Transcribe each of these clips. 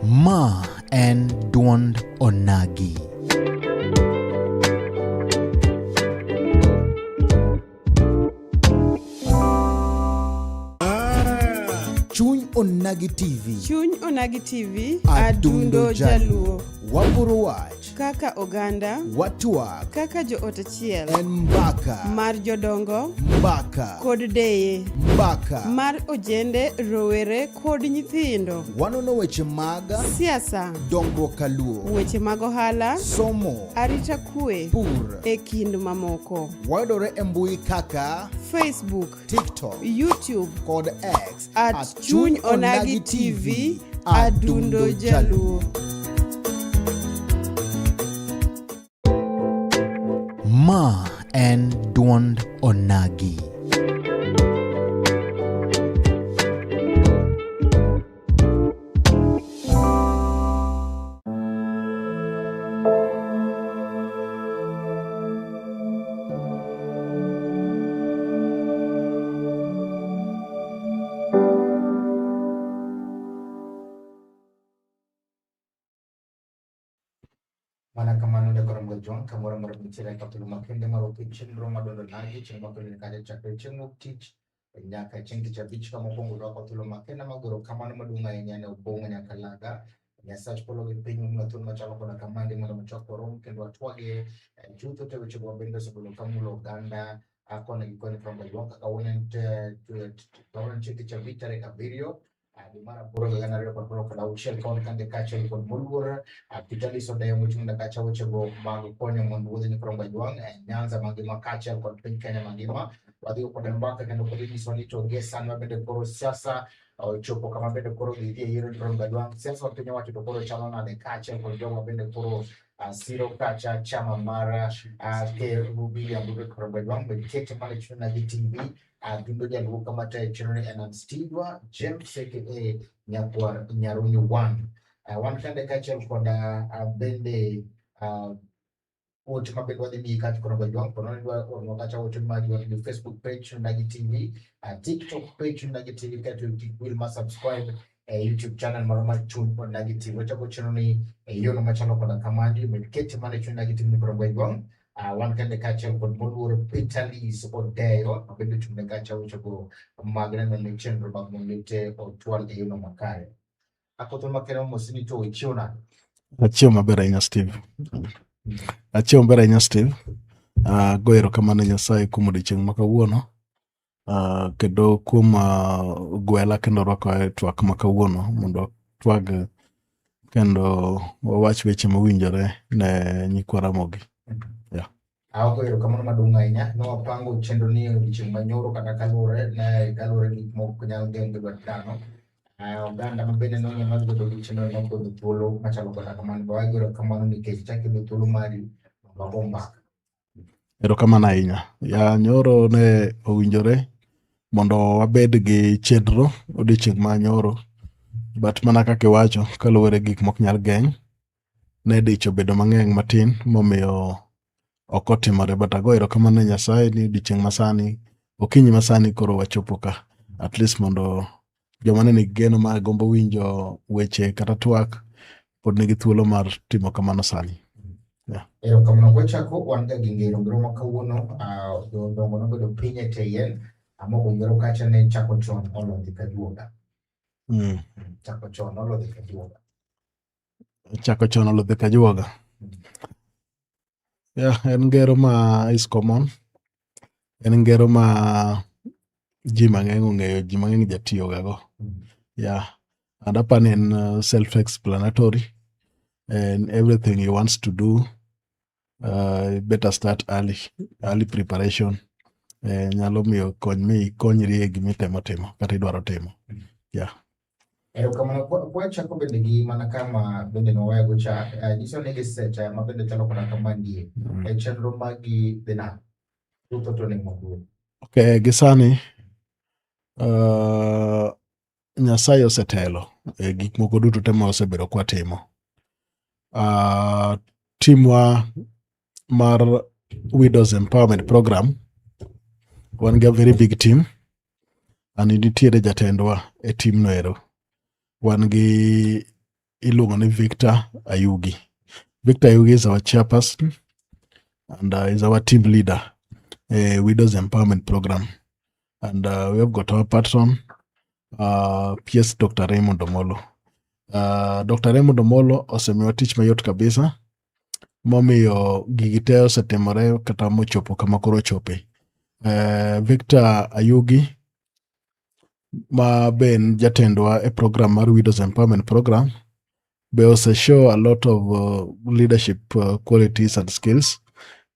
Ma en duond Onagi. Chuny Onagi TV. Chuny Onagi TV. Adundo Adundo Jaluo. Waporo wach. Kaka oganda. Watwak. Kaka joot achiel. En mbaka. Mar jodongo. Mbaka. Kod deye. Mbaka. Mar ojende, rowere kod nyithindo. Wanono weche mag siasa, dongruok kaluo, weche mag ohala, somo, arita kwe, pur, e kind mamoko. Wayudore e mbui kaka Facebook, TikTok, YouTube kod X at Chuny Onagi TV, Adundo Jaluo. Ma en duond Onagi. Mana kamano jakoro Mgajwang' kamoro amora mintiere ka thuolo makende mar wuok e chenro mar Duond Onagi, chenro makelo ni kacha chakre chieng' wuok tich nyaka chieng' tich abich kama okwongo rwako thuolo makende mag erokamano maduong' ahinya ne Obong'o Nyakalaga Nyasach polo gi piny momiyo thuolo machalo koda kamandi mondo wachok warom kendo watwage chutho te wechego mabende osebedo kamulo oganda koni gi koni from Kajwang' kaka kawuono en chieng' tich abich tarik abiriyo dwe mar aboro higa gana ariyo kod piero kod auchiel ka wan kande kaachiel kod moluor Peter Liso Odeyo mochung' ne kacha wechego mag konyo mond wuodhe nyikwa Kajwang' e Nyanza mangima kaachiel kod piny Kenya mangima. Wadhi kode mbaka kendo kod nyiso ni to gie sani mabende koro siasa ochopo kama bende koro gidhi e yiero nyikwa Kajwang'. Siasa mar piny owacho to koro chalo nade kaachiel kod jogo mabende koro siro kacha chama mar Ker William Ruto Kajwang' bende kete mana e chuny gi TV Adundo Jaluo kama tayo chenro ni en an Steve James aka Nyakwar Nyarunyu One. Wan kande kaachiel kod bende ote ma bende wadhi miyi kacha koro Kajwang' kono ni dwa ornwa kacha ote magi wan gi Facebook page Onagi TV, TikTok page Onagi TV kaeto kik wil ma subscribe e YouTube channel marwa mar Chuny Onagi TV. Wachako chenro ni e yono machalo koda kamandi med kete mana e Chuny Onagi TV ni koro Kajwang'. Wan kende kaachiel kod moluor Peter Lis Odeyo mabende ochung' ne kacha wechego mag neno ni chenro mag mon lit otwal e yono makare. Akoth makere mosi ni to ichiew nade? Achiew maber ahinya Steve. Achiew maber ahinya Steve. Ago erokamano ne Nyasaye kuom odiochieng' ma kawuono. Kendo kuom gwela kendo rwako e twak ma kawuono mondo watwag kendo wawach weche mowinjore ne nyikwa Ramogi. Yeah. Ago erokamano maduong' ahinya. Ne wapango chenro ni e odiochieng' manyoro kata kaluwore ne kaluwore gi gik moko ok nyal geng' gi lwet dhano. Oganda ma bende nonyalo bedo gi chenro no kod thuolo machalo koda kamano. Wago erokamano nikech ichako iyudo thuolo mari mondo wago mbaka. Erokamano ahinya. Ya nyoro ne owinjore mondo wabed gi chenro odiochieng' ma nyoro. But mana kaka iwacho, kaluwore gi gik mok nyal geng', ne dich obedo mang'eny matin momiyo ok otimore. But ago erokamano ne Nyasaye ni odiochieng' masani, okinyi masani koro wachopo ka. At least mondo Joma ne nigi geno mar gombo winjo weche kata twak pod nigi thuolo mar timo kamano sani. Erokamano. Kwachako wan ga gi ngero. Ngero ma kawuono jodongo nobedo piny e tie yien amogo ngero kacha ne chako chon olodhi ka juoga. Chako chon olodhi ka juoga. Chako chon olodhi ka juoga. Yeah, en ngero ma is common. En ngero ma ji mang'eny ong'eyo, ji mang'eny jatiyo ga go. Yeah. And apani en self-explanatory. And everything he wants to do, better start early. Early preparation. Nyalo miyo kony mi ikonyri e gimitemo timo kata idwaro timo. Yeah. Erokamano. Kwachako bende gi mana kama bende nwaweyo cha, nyiso ni gi seche ma bende chalo koda kama ndie. E chenro magi dhi nade? Chutho to onego maduong'. Okay, gi sani Nyasaye osetelo e gik moko duto te ma wasebedo kwatimo. Timwa mar Widows Empowerment Program, wan gi a very big team and nitiere jatendwa e team no ero. Wan gi iluongo ni Victor Ayugi. Victor Ayugi is our chairperson and is our team leader e Widows Empowerment Program. And we have got our patron, PS Dr. Raymond Omolo. Dr. Raymond Omolo osemiwa tich mayot kabisa momiyo gigi te osetimore kata mochopo kama koro ochope. Victor Ayugi ma be en jatendwa e program mar Widows Empowerment Program be ose show a lot of leadership qualities and skills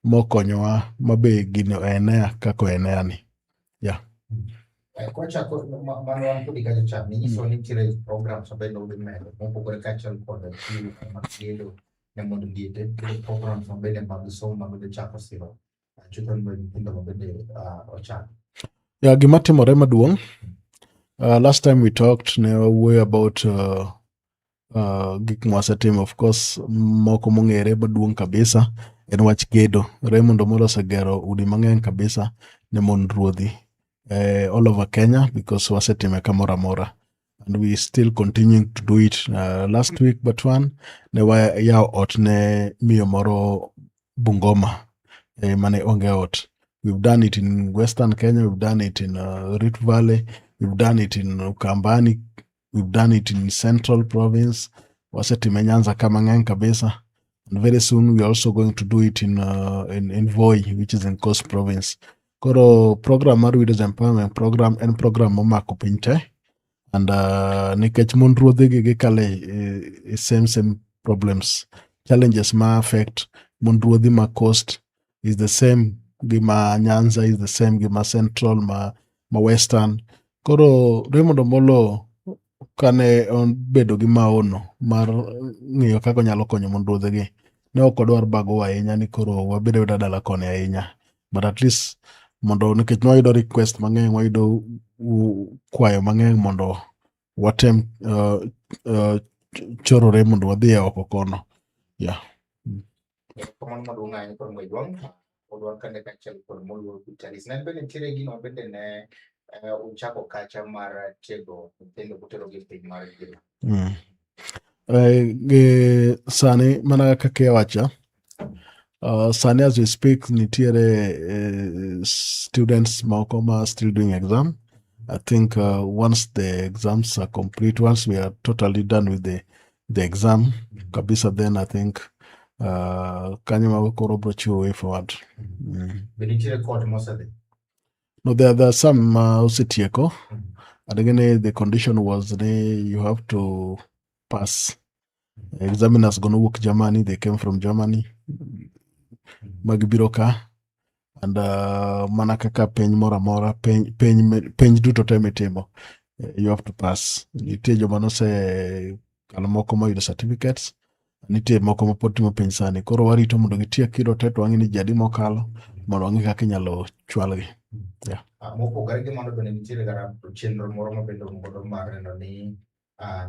mokonyowa ma be gino oenea kaka oenea ni. Yeah. Kwachako mano wan kodi kacha cha, ninyiso ni nitiere programs ma bende udhi medo mopogore kaachiel kod chiwo mag gedo ne mond liete, nitiere programs ma bende mag somo ma bende chako siro chutho ni nyithindo ma bende ochako. Yeah, gima timore maduong'. Last time we talked ne wawuoyo about gik mwasetimo. Of course, moko mong'ere maduong' kabisa en wach gedo. Raymond Omolo osegero udi mang'eny kabisa ne mond ruodhi all over Kenya because wasetime kamoro amora. And we still continuing to do it. Last week but one, ne wayawo ot ne miyo moro Bungoma mane onge ot. We've done it in Western Kenya, we've done it in Rift Valley, we've done it in Ukambani, we've done it in Central Province, wasetime Nyanza ka mang'eny kabisa. And very soon we are also going to do it in Voi, which is in Coast Province. Koro program mar Widows Empowerment Program en program momako piny te. And nikech mond ruodhi gi gikale e same problems, challenges ma affect mond ruodhi ma Coast is the same gi ma Nyanza, is the same gi ma Central, ma Western. Koro Raymond Omolo kane obedo gi maono mar ng'iyo kaka onyalo konyo mond ruodhi gi, ne ok odwar bagowa ahinya ni koro wabed abeda dala koni ahinya. But at least mondo nikech nwayudo request mang'eny, wayudo kwayo mang'eny mondo watem chorore mondo wadhi e oko kono. Yeah. Kamano maduong' ahinya kod Mwejwang', odwar kande kaachiel kod moluor Vitalis. Ne bende nitiere gino bende ne uchako kacha mar tiego nyithindo kuterogi e piny mar ngima. Gi sani mana kaka iwacho, sani as we speak nitiere students moko ma still doing exam. I think once the exams are complete, once we are totally done with the exam kabisa, then I think kanyo mago koro bro chiwo way forward. Be nitiere cohort mosedhi? No, there are some ma osetieko. And again, the condition was ni you have to pass. Examiners gonna wuok Germany, they came from Germany. Magibiro ka. And mana kaka penj moro amora, penj duto te mitimo, you have to pass. Nitie joma nose kalo moko moyudo certificates, nitie moko ma pod timo penj sani. Koro warito mondo gitiek kiro te to wang'e ni ji adi mokalo mondo wang'e kaka inyalo chwalgi. Yeah. Mopogore gi mano bende nitiere kata chenro moro ma bende un godo mar neno ni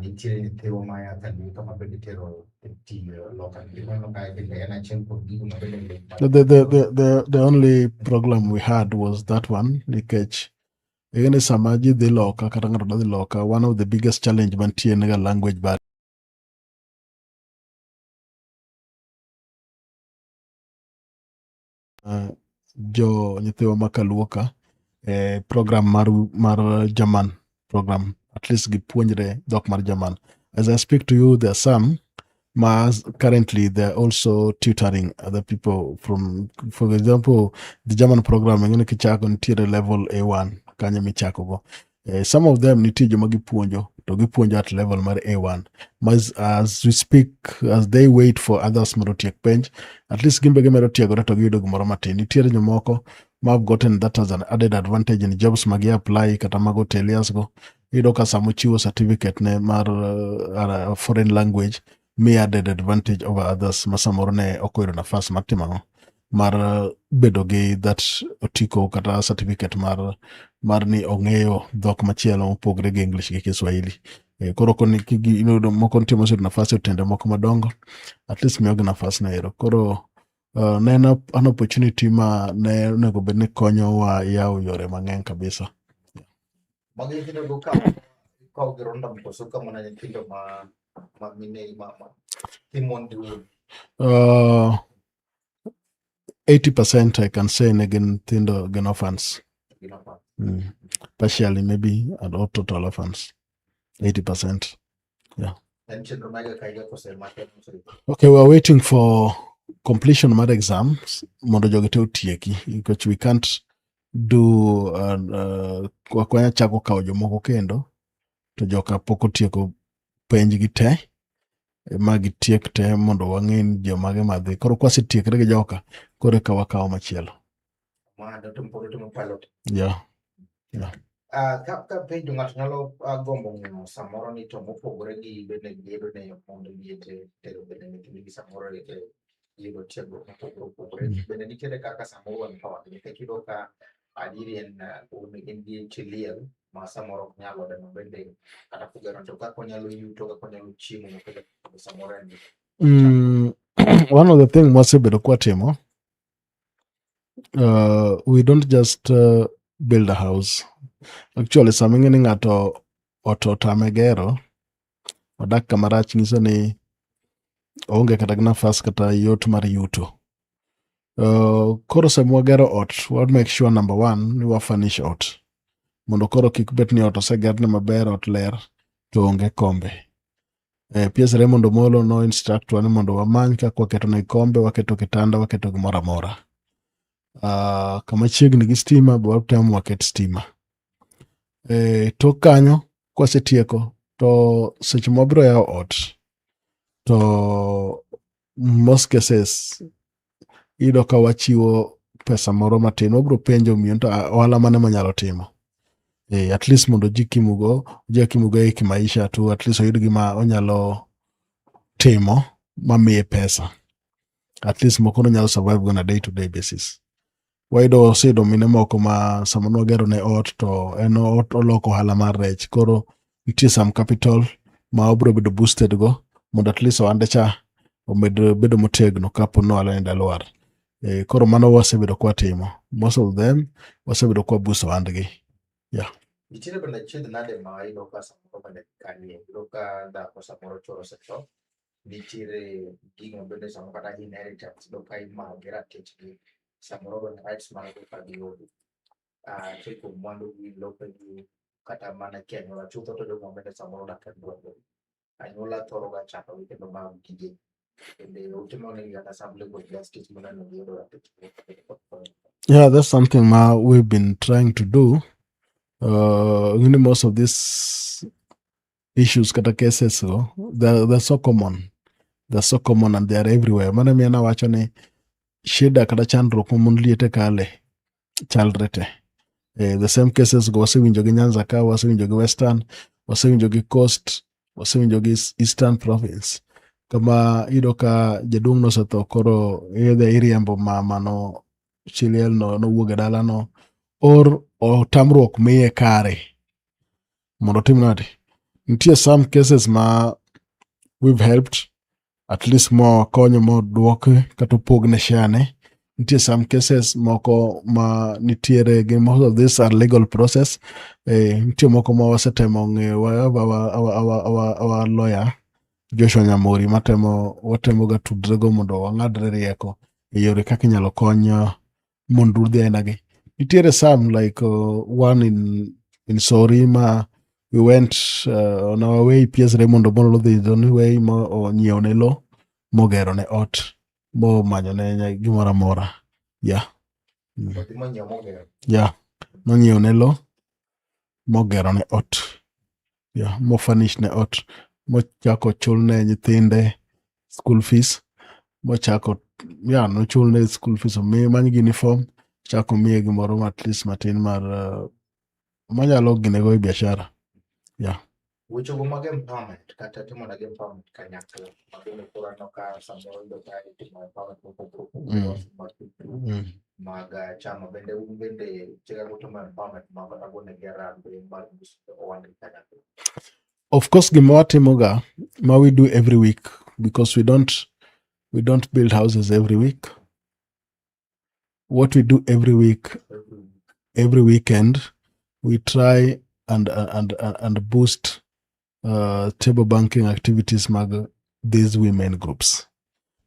nitiere nyithiwa ma ya kaluo kama bende itero e tiyo loka. Ineno kae bende en achiel kuom gigo ma bende The only problem we had was that one nikech Ing'e ni sama ji dhi loka kata ng'ato dwa dhi loka, one of the biggest challenge mantie en ga language barrier. Jo nyithiwa ma kaluo ka e program mar German program at least gipuonjre dhok mar German. As I speak to you there are some ma currently they're also tutoring other people from, for example, the German program ing'e ni kichako nitiere level A1 kanyo michako go. Some of them nitie joma gipuonjo to gipuonjo at level mar A1. Mas, as we speak, as they wait for others mondo otiek penj, at least gin be gimedo tiegore to giyudo gimoro matin. Nitiere jomoko ma have gotten that as an added advantage in jobs ma gi apply kata mag hoteliers go. Iyudo ka sama ochiwo certificate ne mar foreign language miye added advantage over others ma samoro ne ok oyudo nafas mar timo ang'o mar bedo gi that otiko kata certificate mar ni ong'eyo dhok machielo mopogre gi English gi Kiswahili. Koro koni iyudo moko nitie moseyudo nafas e otende moko madongo, at least miyogi nafas no ero. Koro ne en an opportunity ma ne onego bed ni konyowa yawo yore mang'eny kabisa. Magi nyithindo go kawo gi random koso ka mana nyithindo ma mine ma mon gi wuoyi? 80% I can say ne gin nyithindo, gin orphans. Gin orphans. Partially maybe and all total orphans. 80%. En chenro ma higa ka higa kose ma tek mosebedo? Okay, we are waiting for completion mar exams mondo jogi te otieki nikech we can't do ok wanyal chako kawo jomoko kendo to joka pok otieko penj gi te ma gitiek te mondo wang'e ni jomage madhi. Koro kwasetiekre gi joka, koro eka wakawo machielo. Ma pod otimo pilot. Yeah. Ka penjo ng'ato nyalo gombo ng'eyo samoro ni to mopogore gi bende gedo ne mondo liete tero bende nyithindgi samoro e yudo tiegruok mopogore opogore. Bende nitiere kaka samoro wan empowered nikech iyudo ka adieri en in gi chi liel ma samoro ok nyal ode ma bende kata kogero to kaka onyalo yuto, kaka onyalo chiemo mapile samoro en One of the things mwasebedo kwatimo, we don't just build a house. Actually, sama ing'e ni ng'ato ot otame gero, odak kama rach nyiso ni oonge kata gi nafas kata yot mar yuto. Koro sama wagero ot, wa make sure number one ni wa furnish ot. Mondo koro kik bet ni ot osegerne maber, ot ler, to onge kombe. PS Raymond Omolo no instruct wa ni mondo wamany kaka waketo ne kombe, waketo kitanda, waketo gimoro amora. Kama chiegni gi stima be watemo waket stima. Tok kanyo kwasetieko to seche ma wabiro yawo ot to most cases iyudo ka wachiwo pesa moro matin, wabiro penjo miyo to ohala mane monyalo timo. At least mondo ojikimu go, ojikimu go e kimaisha tu, at least oyud gima onyalo timo mamiye pesa. At least moko nonyalo survive go on a day to day basis. Wayudo waseyudo mine moko ma sama nwagero ne ot to en oloko ohala mar rech. Koro nitie some capital ma obiro bedo boosted go mondo at least ohande cha omed bedo motegno kapo ni ohala ni dalwar. Koro mano wasebedo kwatimo. Most of them wasebedo kwa boost ohandgi. Yeah. Nitiere bende achiedh nade ma iyudo ka samoro bende kanie, iyudo ka dhako samoro chuore osetho, nitiere gigo bende samoro kata inheritance iyudo ka imayogi ratichgi, samoro bende rights margi ka giyudo. Achiel kuom mwandu gi, lopegi, kata mana ki anyuola chutho to jogo bende samoro odak e gwenge. Anyuola thoro ga chando gi kendo mayo gige. Bende utimo negi kata some legal justice moneno giyudo ratichgi. Yeah, that's something ma we've been trying to do. Most of these issues kata cases go, they're so common. They're so common and they are everywhere. Mano miyo nawacho ni shida kata chandruok ma mon liete kale chalre te. The same cases go wasewinjo gi Nyanza ka, wasewinjo gi Western, wasewinjo gi Coast, wasewinjo gi Eastern Province. Kama iyudo ka jaduong' nosetho koro either iriembo mama no, chi liel no nowuok e dalano or otamruok miye kare mondo otim nade. Nitie some cases ma we've helped at least ma wakonyo ma oduoke kata opogne share ne. Nitie some cases moko ma nitiere gi most of these are legal process. Nitie moko ma wasetemo ng'eyo we have our lawyer Joshua Nyamori matemo watemo ga tudre go mondo wang'adre rieko e yore kaka inyalo kony mond ruodhi aina gi. Nitiere some like one in Sori ma we went on our way PS Raymond Omolo dhi on way mo onyiewo ne lo mogero ne ot momanyo ne gimoro amora. Yeah. Odhi monyiewo mogero. Yeah. Nonyiewo ne lo mogero ne ot. Yeah, mo furnish ne ot mochako chulne nyithinde school fees mochako yeah, nochulne school fees omiye many uniform chako miye gimoro at least matin mar manyalo ginego e biashara. Yeah. Wechego mag empowerment kata timo negi empowerment kanyakla ma bende koro aneno ka samoro iyudo ka itimo empowerment mopogore opogore mag mag chama bende un bende nitie kaka utimo empowerment ma kata gonegi harambee mar ohandgi kanyakla. Of course gima watimoga ma we do every week because we don't build houses every week. What we do every week, every weekend, we try and boost table banking activities mag these women groups.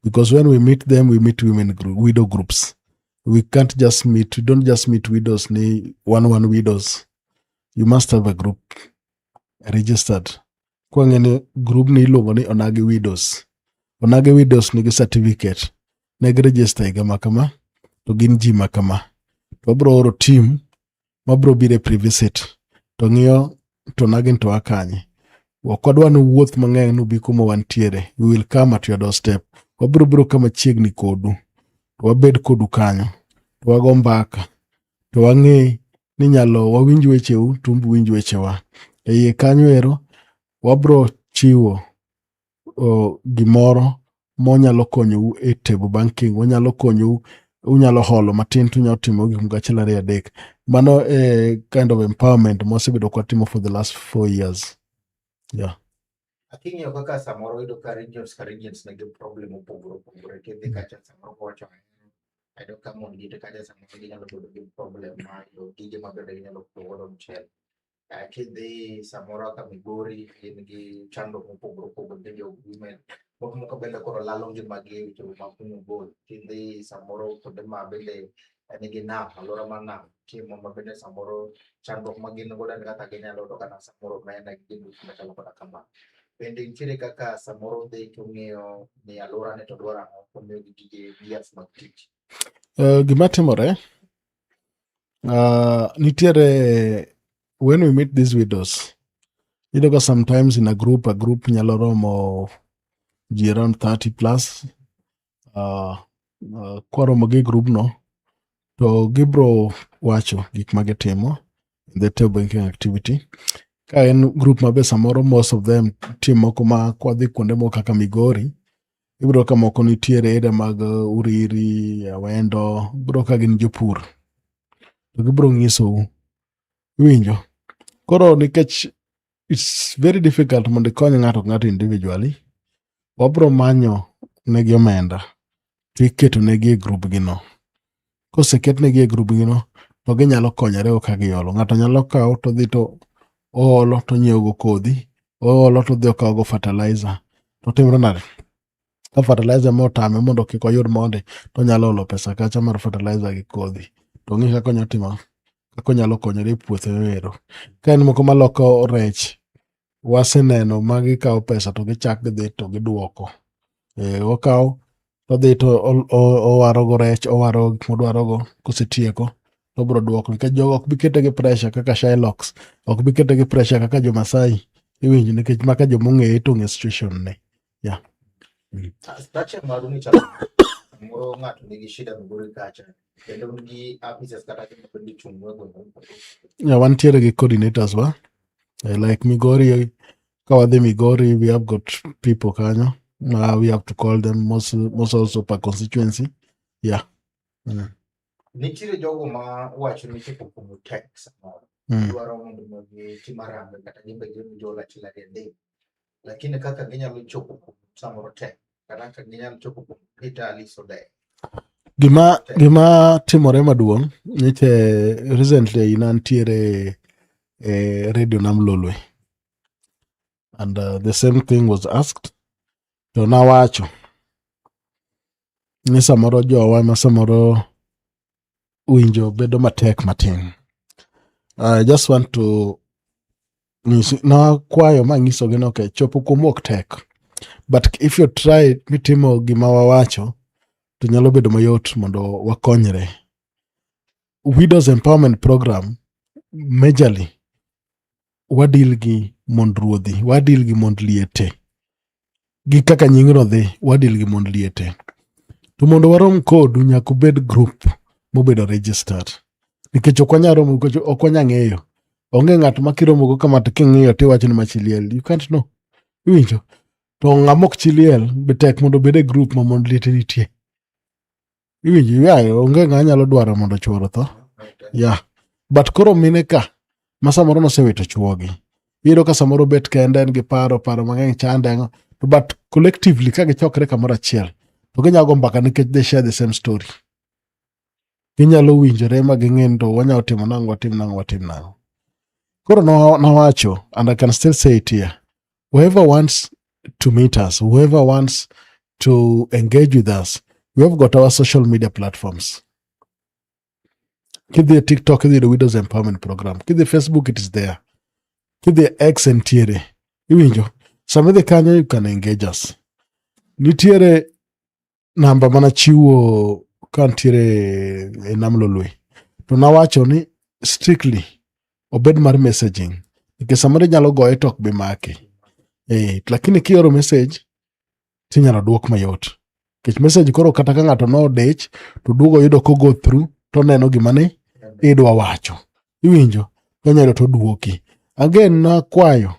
Because when we meet them, we meet women group, widow groups. We can't just meet, we don't just meet widows, ni one one widows. You must have a group registered. Kwang'e ni group ni iluongo ni Onagi Widows. Onagi Widows nigi certificate. Ne gi register higa ma kama, to gin ji ma kama. To wabro oro team mabro biro e pre-visit to ng'iyo to Onagi to a kanye. Ok wadwa ni wuoth mang'eny nubi kuma wantiere. We will come at your doorstep. Wabiro biro kama chiegni kodu. To wabed kodu kanyo. To wago mbaka. To wang'e ni nyalo wawinj wecheu to un be uwinj wechewa. E iye kanyo ero wabro chiwo gimoro monyalo konyou e table banking. Wanyalo konyou, unyalo holo matin to unyalo timo gik moko achiel ariyo adek. Mano e kind of empowerment mwasebedo kwatimo for the last 4 years. Yeah. King'iyo kaka samoro iyudo ka regions ka regions nigi problem mopogore opogore kidhi kacha samoro kowacho ayudo ka mon gi kacha samoro ginyalo bedo gi problem mar yudo gige ma bende ginyalo puro godo mchele. Kidhi samoro kaka Migori gin gi chandruok mopogore opogore nitie jo women moko moko bende koro lalo ngimagi e weche mag kunyo gold. Kidhi samoro kuonde ma bende nigi nam, alwora mar nam, nitie mon ma bende samoro chandruok ma gin godo en kaka ginyalo yudo kata samoro omenda gi gik machalo koda kama. Bende nitiere kaka samoro udhi to ung'iyo ni alwora ni to dwaro ang'o to umiyogi gige gears mag tich. Gima timore, nitiere when we meet these widows, iyudo ka sometimes in a group nyalo romo ji around 30 plus. Kwaromo gi group no, to gibro wacho gik ma gitimo in the table banking activity. Ka en group ma be samoro most of them nitie moko ma kwadhi kuonde moko kaka Migori, ibiro ka moko nitiere area mag Uriri, Awendo, ibiro ka gin jopur. To gibiro nyisou, iwinjo? Koro nikech it's very difficult mondo ikony ng'ato ka ng'ato individually, wabro manyo negi omenda to iketo negi e group gi no. Koseket negi e group gi no, to ginyalo konyore go ka giholo. Ng'ato nyalo kawo to dhi to oholo to onyiewo go kodhi, oholo to odhi okawo go fertilizer. To timre nade? Ka fertilizer motame mondo kik oyud mondi, to onyalo holo pesa kacha mar fertilizer gi kodhi. To ong'e kaka onyalo timo kaka onyalo konyore e puothe ero. Ka en moko maloko rech, waseneno ma gikawo pesa to gichak gidhi to giduoko. Okawo todhi to owaro go rech, owaro gik modwaro go, kosetieko tobro duoko. Nikech jogo ok bi kete gi pressure kaka Shylocks, ok bi kete gi pressure kaka jo Masai. Iwinjo nikech maka jomong'eye to ong'e situation ne. Yeah. Structure maru ni chalo samoro ng'ato nigi shida Migori kacha kendo un gi officers kata joma bende ochung' ne gwenge mopogore opogore. Yeah, wantiere gi coordinators wa. Like Migori, ka wadhi Migori, we have got people kanyo. We have to call them most also per constituency. Yeah. Nitiere jogo ma wacho ni chopo kuom tek samoro dwaro mondo mi gitim harambee kata gin be gin jol achiel ariyo adek lakini kaka ginyalo chopo kuom samoro tek kata kaka ginyalo chopo kuom Peter Alice Odey. Gima timore maduong' nyiche recently nantiere e Radio Nam Lolwe and the same thing was asked to nawacho ni samoro jowa ma samoro winjo bedo matek matin. I just want to nakwayo manyisogi ni okay, chopo kuom ok tek but if you try mitimo gima wawacho to nyalo bedo mayot mondo wakonyre. Widows Empowerment Program majorly wadeal gi mond ruodhi, wadeal gi mond liete. Gi kaka nyingno dhi, wadeal gi mond liete. To mondo warom kodu nyaka ubed group mobedo registered. Nikech ok wanyal romo nikech ok wanyal ng'eyo. Onge ng'at ma kiromogo kama to king'iyo tiwacho ni ma chi liel. You can't know. Iwinjo? To ng'ama ok chi liel be tek mondo obed e group ma mond liete nitie. Iwinjo? Yeah, onge ng'ama nyalo dwaro mondo chuore otho. Yeah. But koro mine ka ma samoro nosewito chuogi. Iyudo ka samoro bet kende en gi paro, paro mang'eny chande ang'o. To but collectively ka gichokre kamoro achiel to ginyalo go mbaka nikech they share the same story. Ginyalo winjore ma ging'e ni to wanyalo timo nang'o, watim nang'o, watim nang'o. Koro nawacho and I can still say it here. Whoever wants to meet us, whoever wants to engage with us, we have got our social media platforms. Kidhi e TikTok, idhi yudo Widows Empowerment Program. Kidhi e Facebook, it is there. Kidhi e X entiere. Iwinjo? Sama idhi kanyo, you can engage us. Nitiere namba manachiwo kantiere e Nam Lolwe. To nawacho ni strictly obed mar messaging. Nikech samoro inyalo goye to ok bi maki. Eh, lakini kioro message tinyalo duok mayot. Nikech message koro kata ka ng'ato nodich to duogo yudo ko go through to neno gima ne idwa wacho. Iwinjo? Tonyalo to duoki. Again nakwayo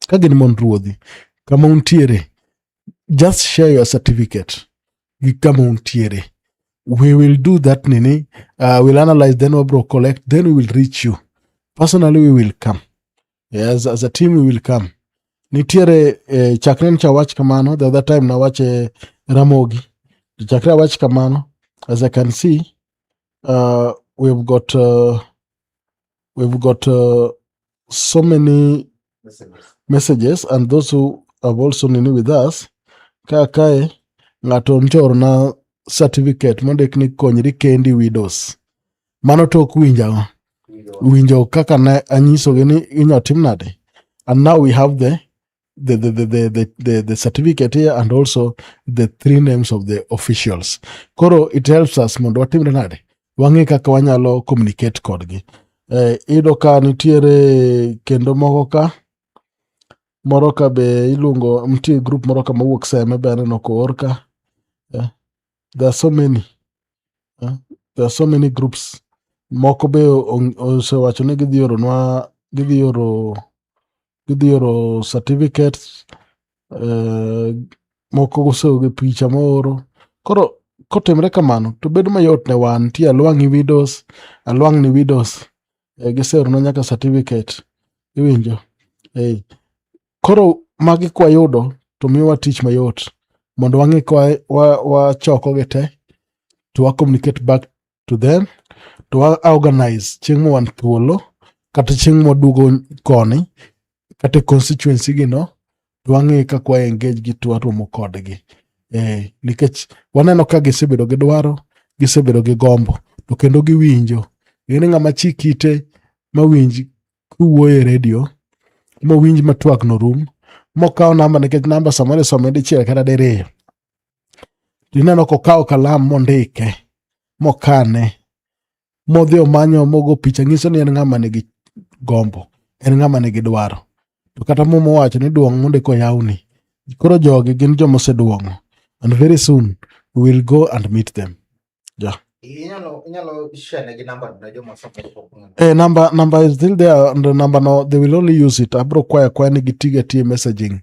ka gin mond ruodhi kama untiere just share your certificate gi kama untiere. We will do that nini we'll analyze then wabro collect then we will reach you. Personally we will come. Yes, as a team we will come. Nitiere chakre ncha wach kamano the other time nawache Ramogi. To chakre awach kamano as I can see we've got so many messages and those who have also nini with us ka kae ng'ato nchoorona certificate mondik ni konyri kendi widows. Mano tok winjo winjo kaka ne anyisogi ni inyalo tim nade. And now we have the certificate here and also the three names of the officials. Koro it helps us mondo watimre nade wang'e kaka wanyalo communicate kodgi. Iyudo ka nitiere kendo moko ka moro ka be iluongo nitie group moro ka mawuok Seme be aneno koor ka. There are so many. There are so many groups. Moko be osewacho ni gidhi oronwa gidhi oro certificates moko oseoro picha mooro. Koro kotimre kamano to bedo mayot ne wan. Nitie Alwang'i Widows, Alwang'ni Widows. Giseoronwa nyaka certificate. Iwinjo? Koro magi kwayudo to miyowa tich mayot mondo wang'e ka wachoko gi te to wa communicate back to them to wa organize chieng' ma wan thuolo kata chieng' ma waduogo koni kata e constituency gi no to wang'e kaka wa engage gi to waromo kodgi. Nikech waneno ka gisebedo gi dwaro, gisebedo gi gombo to kendo giwinjo. Ing'e ng'ama chik ite mawinj kiwuoyo e redio mowinj ma twak no rum mokawo namba nikech namba samoro isome dichiel kata diriyo. Tineno kokawo kalam mondike mokane modhi omanyo mogo picha nyiso ni en ng'ama nigi gombo, en ng'ama nigi dwaro. To kata muma owacho ni duong' mondo eka oyawni. Koro jogi gin joma oseduong'o and very soon we will go and meet them. Yeah. Inyalo share negi namba ne joma samoro pok ong'eyo. Number is still there and the number no they will only use it. Abro kwayo akwaya ni gitiga atiya messaging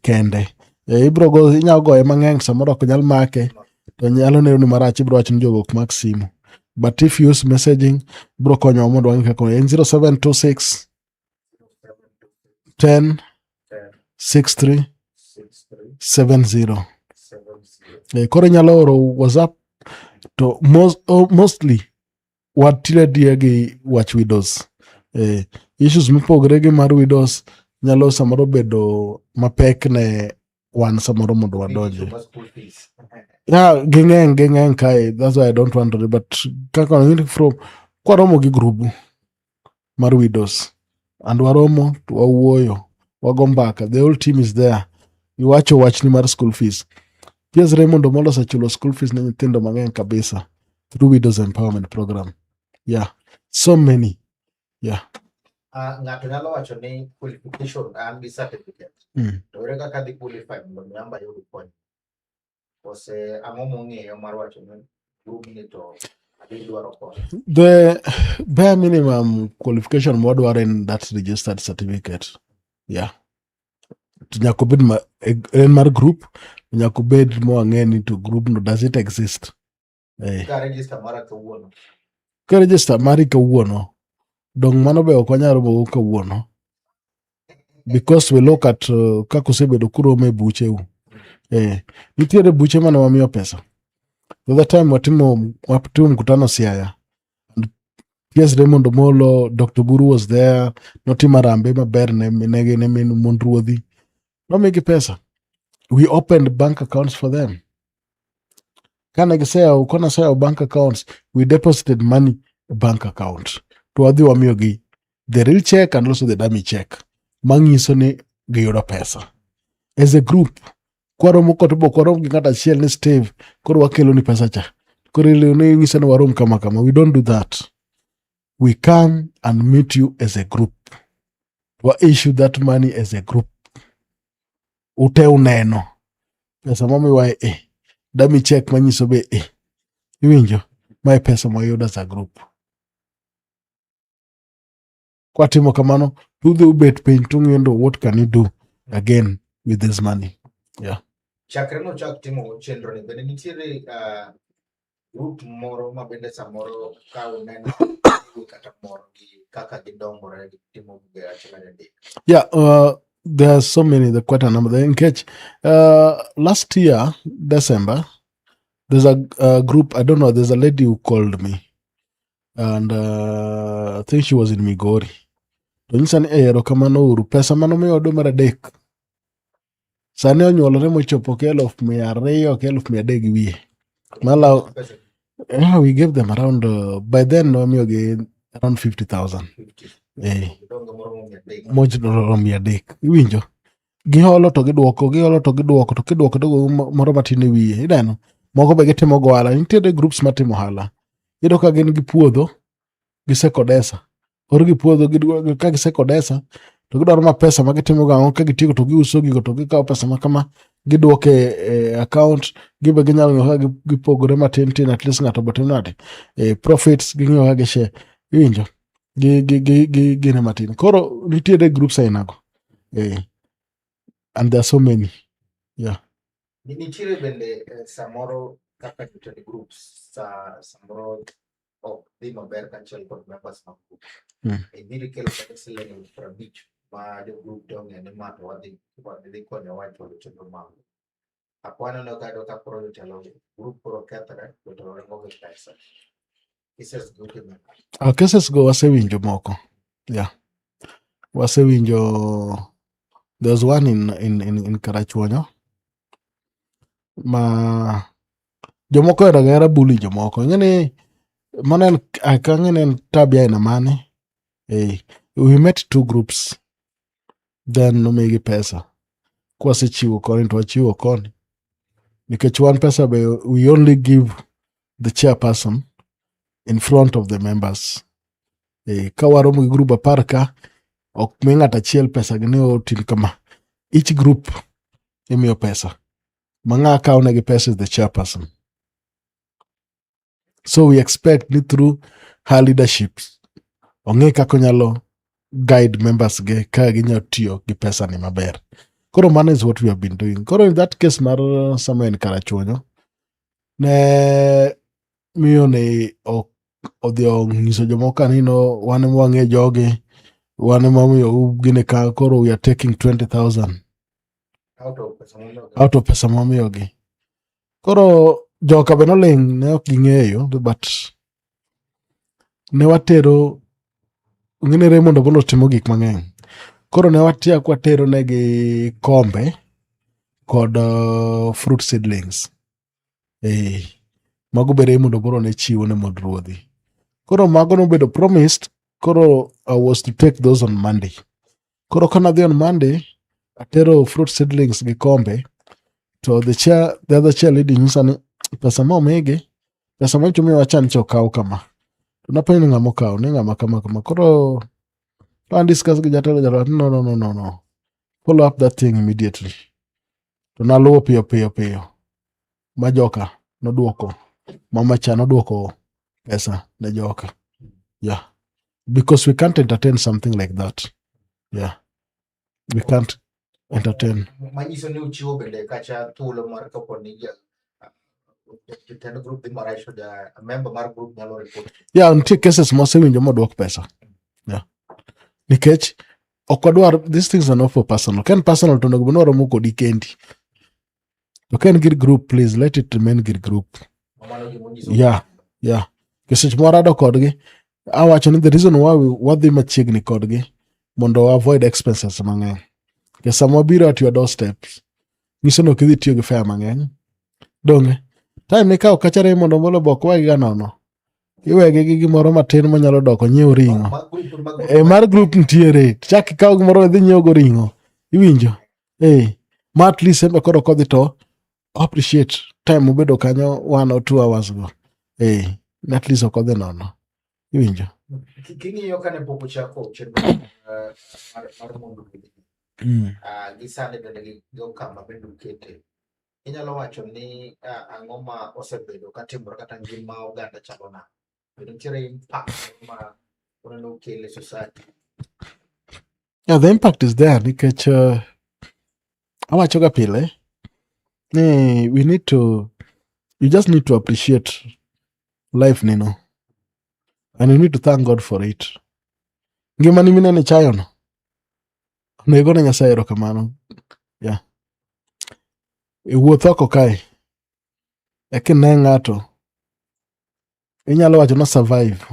kende. Ibro go inyalo goye mang'eny samoro ok nyal make to nyalo neno ni marach ibro wacho ni jogo ok mak simu. But if you use messaging bro konyowa mondo wang'e kaka en 0726 10 63 70. Koro inyalo oro WhatsApp to To mostly watire adier gi wach widows. Issues mopogore gi mar widows nyalo samoro bedo mapek ne wan samoro mondo wadonje. School fees. Yeah, ging'eny kae. That's why I don't want to, but kaka wang'e from kwaromo gi group mar widows and waromo to wawuoyo, wago mbaka, the whole team is there. Iwacho wachni mar school fees. PS Raymond Omolo osechulo school fees ne nyithindo mang'eny kabisa through Widows Empowerment Program. Yeah, so many. Yeah. Ng'ato nyalo wacho ni qualification an gi certificate. To ere kaka adhi qualify mondo mi amba ayud kony? Kose ang'o mong'eyo mar wacho ni group ni to adhi dwaro kony? The bare minimum qualification mwadwaro en that registered certificate. Yeah. To nyaka obed en mar group, nyaka obed mwang'e ni to group no does it exist? Ka register mara kawuono. Ka register mari kawuono, dong mano be ok wanyal romo go kawuono. Because we look at kaka osebedo kuromo e bucheu. Nitiere buche mane wamiyo pesa. The other time watimo mkutano Siaya. And PS Raymond Omolo, Dr. Buru was there, notimo harambee maber ne min mond ruodhi. Nomigi pesa. We opened bank accounts for them. Kane giseyawo, kane waseyawo bank accounts, we deposited money e bank account. To wadhi wamiyogi the real check and also the dummy check. Manyiso ni giyudo pesa. As a group, kwaromo kod bo kwarom gi ng'ato achiel ni Steve, koro wakelo ni pesa cha. Koro inyiso ni warom kama kama. We don't do that. We come and meet you as a group. We issue that money as a group. Ute uneno. Pesa momiwa e. Dummy check manyiso be e. Iwinjo? Mae pesa mwayudo as a group. Kwatimo kamano, tudhi ubet piny tung'iyo what can you do again with this money. Yeah. Chakre nochak timo chenro ni bende nitiere group moro ma bende samoro ka uneno kata mor gi kaka gidongore gitimo gige achiel adek. Yeah, there are so many, there are quite a number. In case, last year, December, there's a group, I don't know, there's a lady who called me. And I think she was in Migori. To nyisa ni erokamano uru, pesa manomiyowa mar adek. Sani onyuolore mochopo ki 200,000 ki 300,000 gi wiye. Malo, yeah, we gave them around, by then wamiyogi around 50,000. Moromo 300. Iwinjo? Giholo to giduoko, giholo to giduoko, to kiduoko to moro matin e wiye. Ineno? Moko be gitimo go ohala. Nitiere groups matimo ohala. Iyudo ka gin gi puodho, gisekodesa. Koro gi puodho, ka gisekodesa, to gidwaro ma pesa ma gitimo go ang'o, ka gitieko to giuso gigo to gikawo pesa ma kama, giduoko e account, gibe ginyalo ng'iyo kaka gipogore matin tin, at least ng'ato bo tim nade, profits ging'iyo kaka gishare. Iwinjo? Gine matin. Koro nitiere groups ainago. And there are so many. Yeah. Nitiere bende samoro kaka jotend groups samoro ok dhi maber kaachiel kod members mag group. Ibiro kelo kata siling 50,000 ma jo group te ong'eyo ni ma to wadhi konyowa e chulo chenro mag. Akwaneno ka koro jotelo group koro kethre, jotelo ringo gi pesa. Cases go timore. Cases go wasewinjo moko. Yeah. Wasewinjo, there's one in Karachuonyo ma jomoko ohero ahera bully jomoko. Ing'e ni mano en ok ang'e ni en tabia aina mane. We met two groups then nomigi pesa. Kwasechiwo koni to wachiwo koni. Nikech wan pesa be we only give the chairperson in front of the members. Ka waromo gi group 10 ka, ok mi ng'ato achiel pesa gi ni otim kama. Each group imiyo pesa. Ma ng'a kawo negi pesa is the chairperson. So we expect ni through her leadership, ong'e kaka onyalo guide members ge ka ginyalo tiyo gi pesa ni maber. Koro mano is what we have been doing. Koro in that case mar somewhere in Karachuonyo, ne miyo ni ok odhi onyiso jomoko ka ni no wan ema wang'e jogi, wan ema wamiyo gini ka, koro we are taking 20,000 Out of pesa momiyogi. Out of pesa momiyogi. Koro Joka be noling' ne ok ging'eyo but ne watero ng'ene Raymond Omolo timo gik mang'eny. Koro ne watia kwatero negi kombe kod fruit seedlings. Eh, mago be Raymond Omolo ne chiwo ne mond ruodhi. Koro mago nobedo promised, koro I was to take those on Monday. Koro kanadhi on Monday, atero fruit seedlings gi kombe, to the other chair lady nyisa ni pesa ma omigi, pesa ma nyocha chan cha okaw kama. To napenjo ni ng'ama okaw, ni ng'ama kama kama. Koro an discuss gi jatelo, jatelo no, no, no, no, no. Follow up that thing immediately. To naluwo piyo piyo piyo. Ma joka noduoko, mama cha noduoko pesa ne joka. Yeah. Because we can't entertain something like that. Yeah. We can't entertain. Manyiso ni uchiwo bende kacha thuolo mar kapo ni jatend group dhi marach to ja member mar group nyalo report. Yeah, nitie cases mosewinjo moduok pesa. Yeah. Nikech ok wadwar, these things are not for personal. Ka en personal to onego bed ni waromo kodi kendi. To ka en gir group, please let it remain gir group. Mano gima onyiso. Yeah. Nikech seche mwarado kodgi, awacho ni the reason why wadhi machiegni kodgi mondo wa avoid expenses mang'eny. Nikech sama wabiro at your doorsteps, nyiso ni ok idhi tiyo gi fare mang'eny. Donge? Time mikawo kacha Raymond Omolo be ok wegi ga nono. Iwegi gi gimoro matin manyalo dok onyiew ring'o. Mag group, mag group. E mar group nitiere. Chak ikaw gimoro idhi nyiew go ring'o. Iwinjo? Eh. Ma at least embe koro kodhi to appreciate time mobedo kanyo 1 or 2 hours go. Eh. At least ok odhi nono. Iwinjo? King'iyo kane pok ochako chenro mar mond ruodhi, gi sani bende gi okang' ma bende ukete, inyalo wacho ni ang'o ma osebedo katimore kata ngima oganda chalo nade? Be nitiere impact moro ma uneno kelo e society? Yeah, the impact is there nikech awacho ga pile ni we need to you just need to appreciate life nino and you need to thank God for it. Ngimani mineno ichayono, onego igone Nyasaye erokamano. Yeah. Iwuoth oko kae, eka ine ng'ato, inyalo wacho ni survive.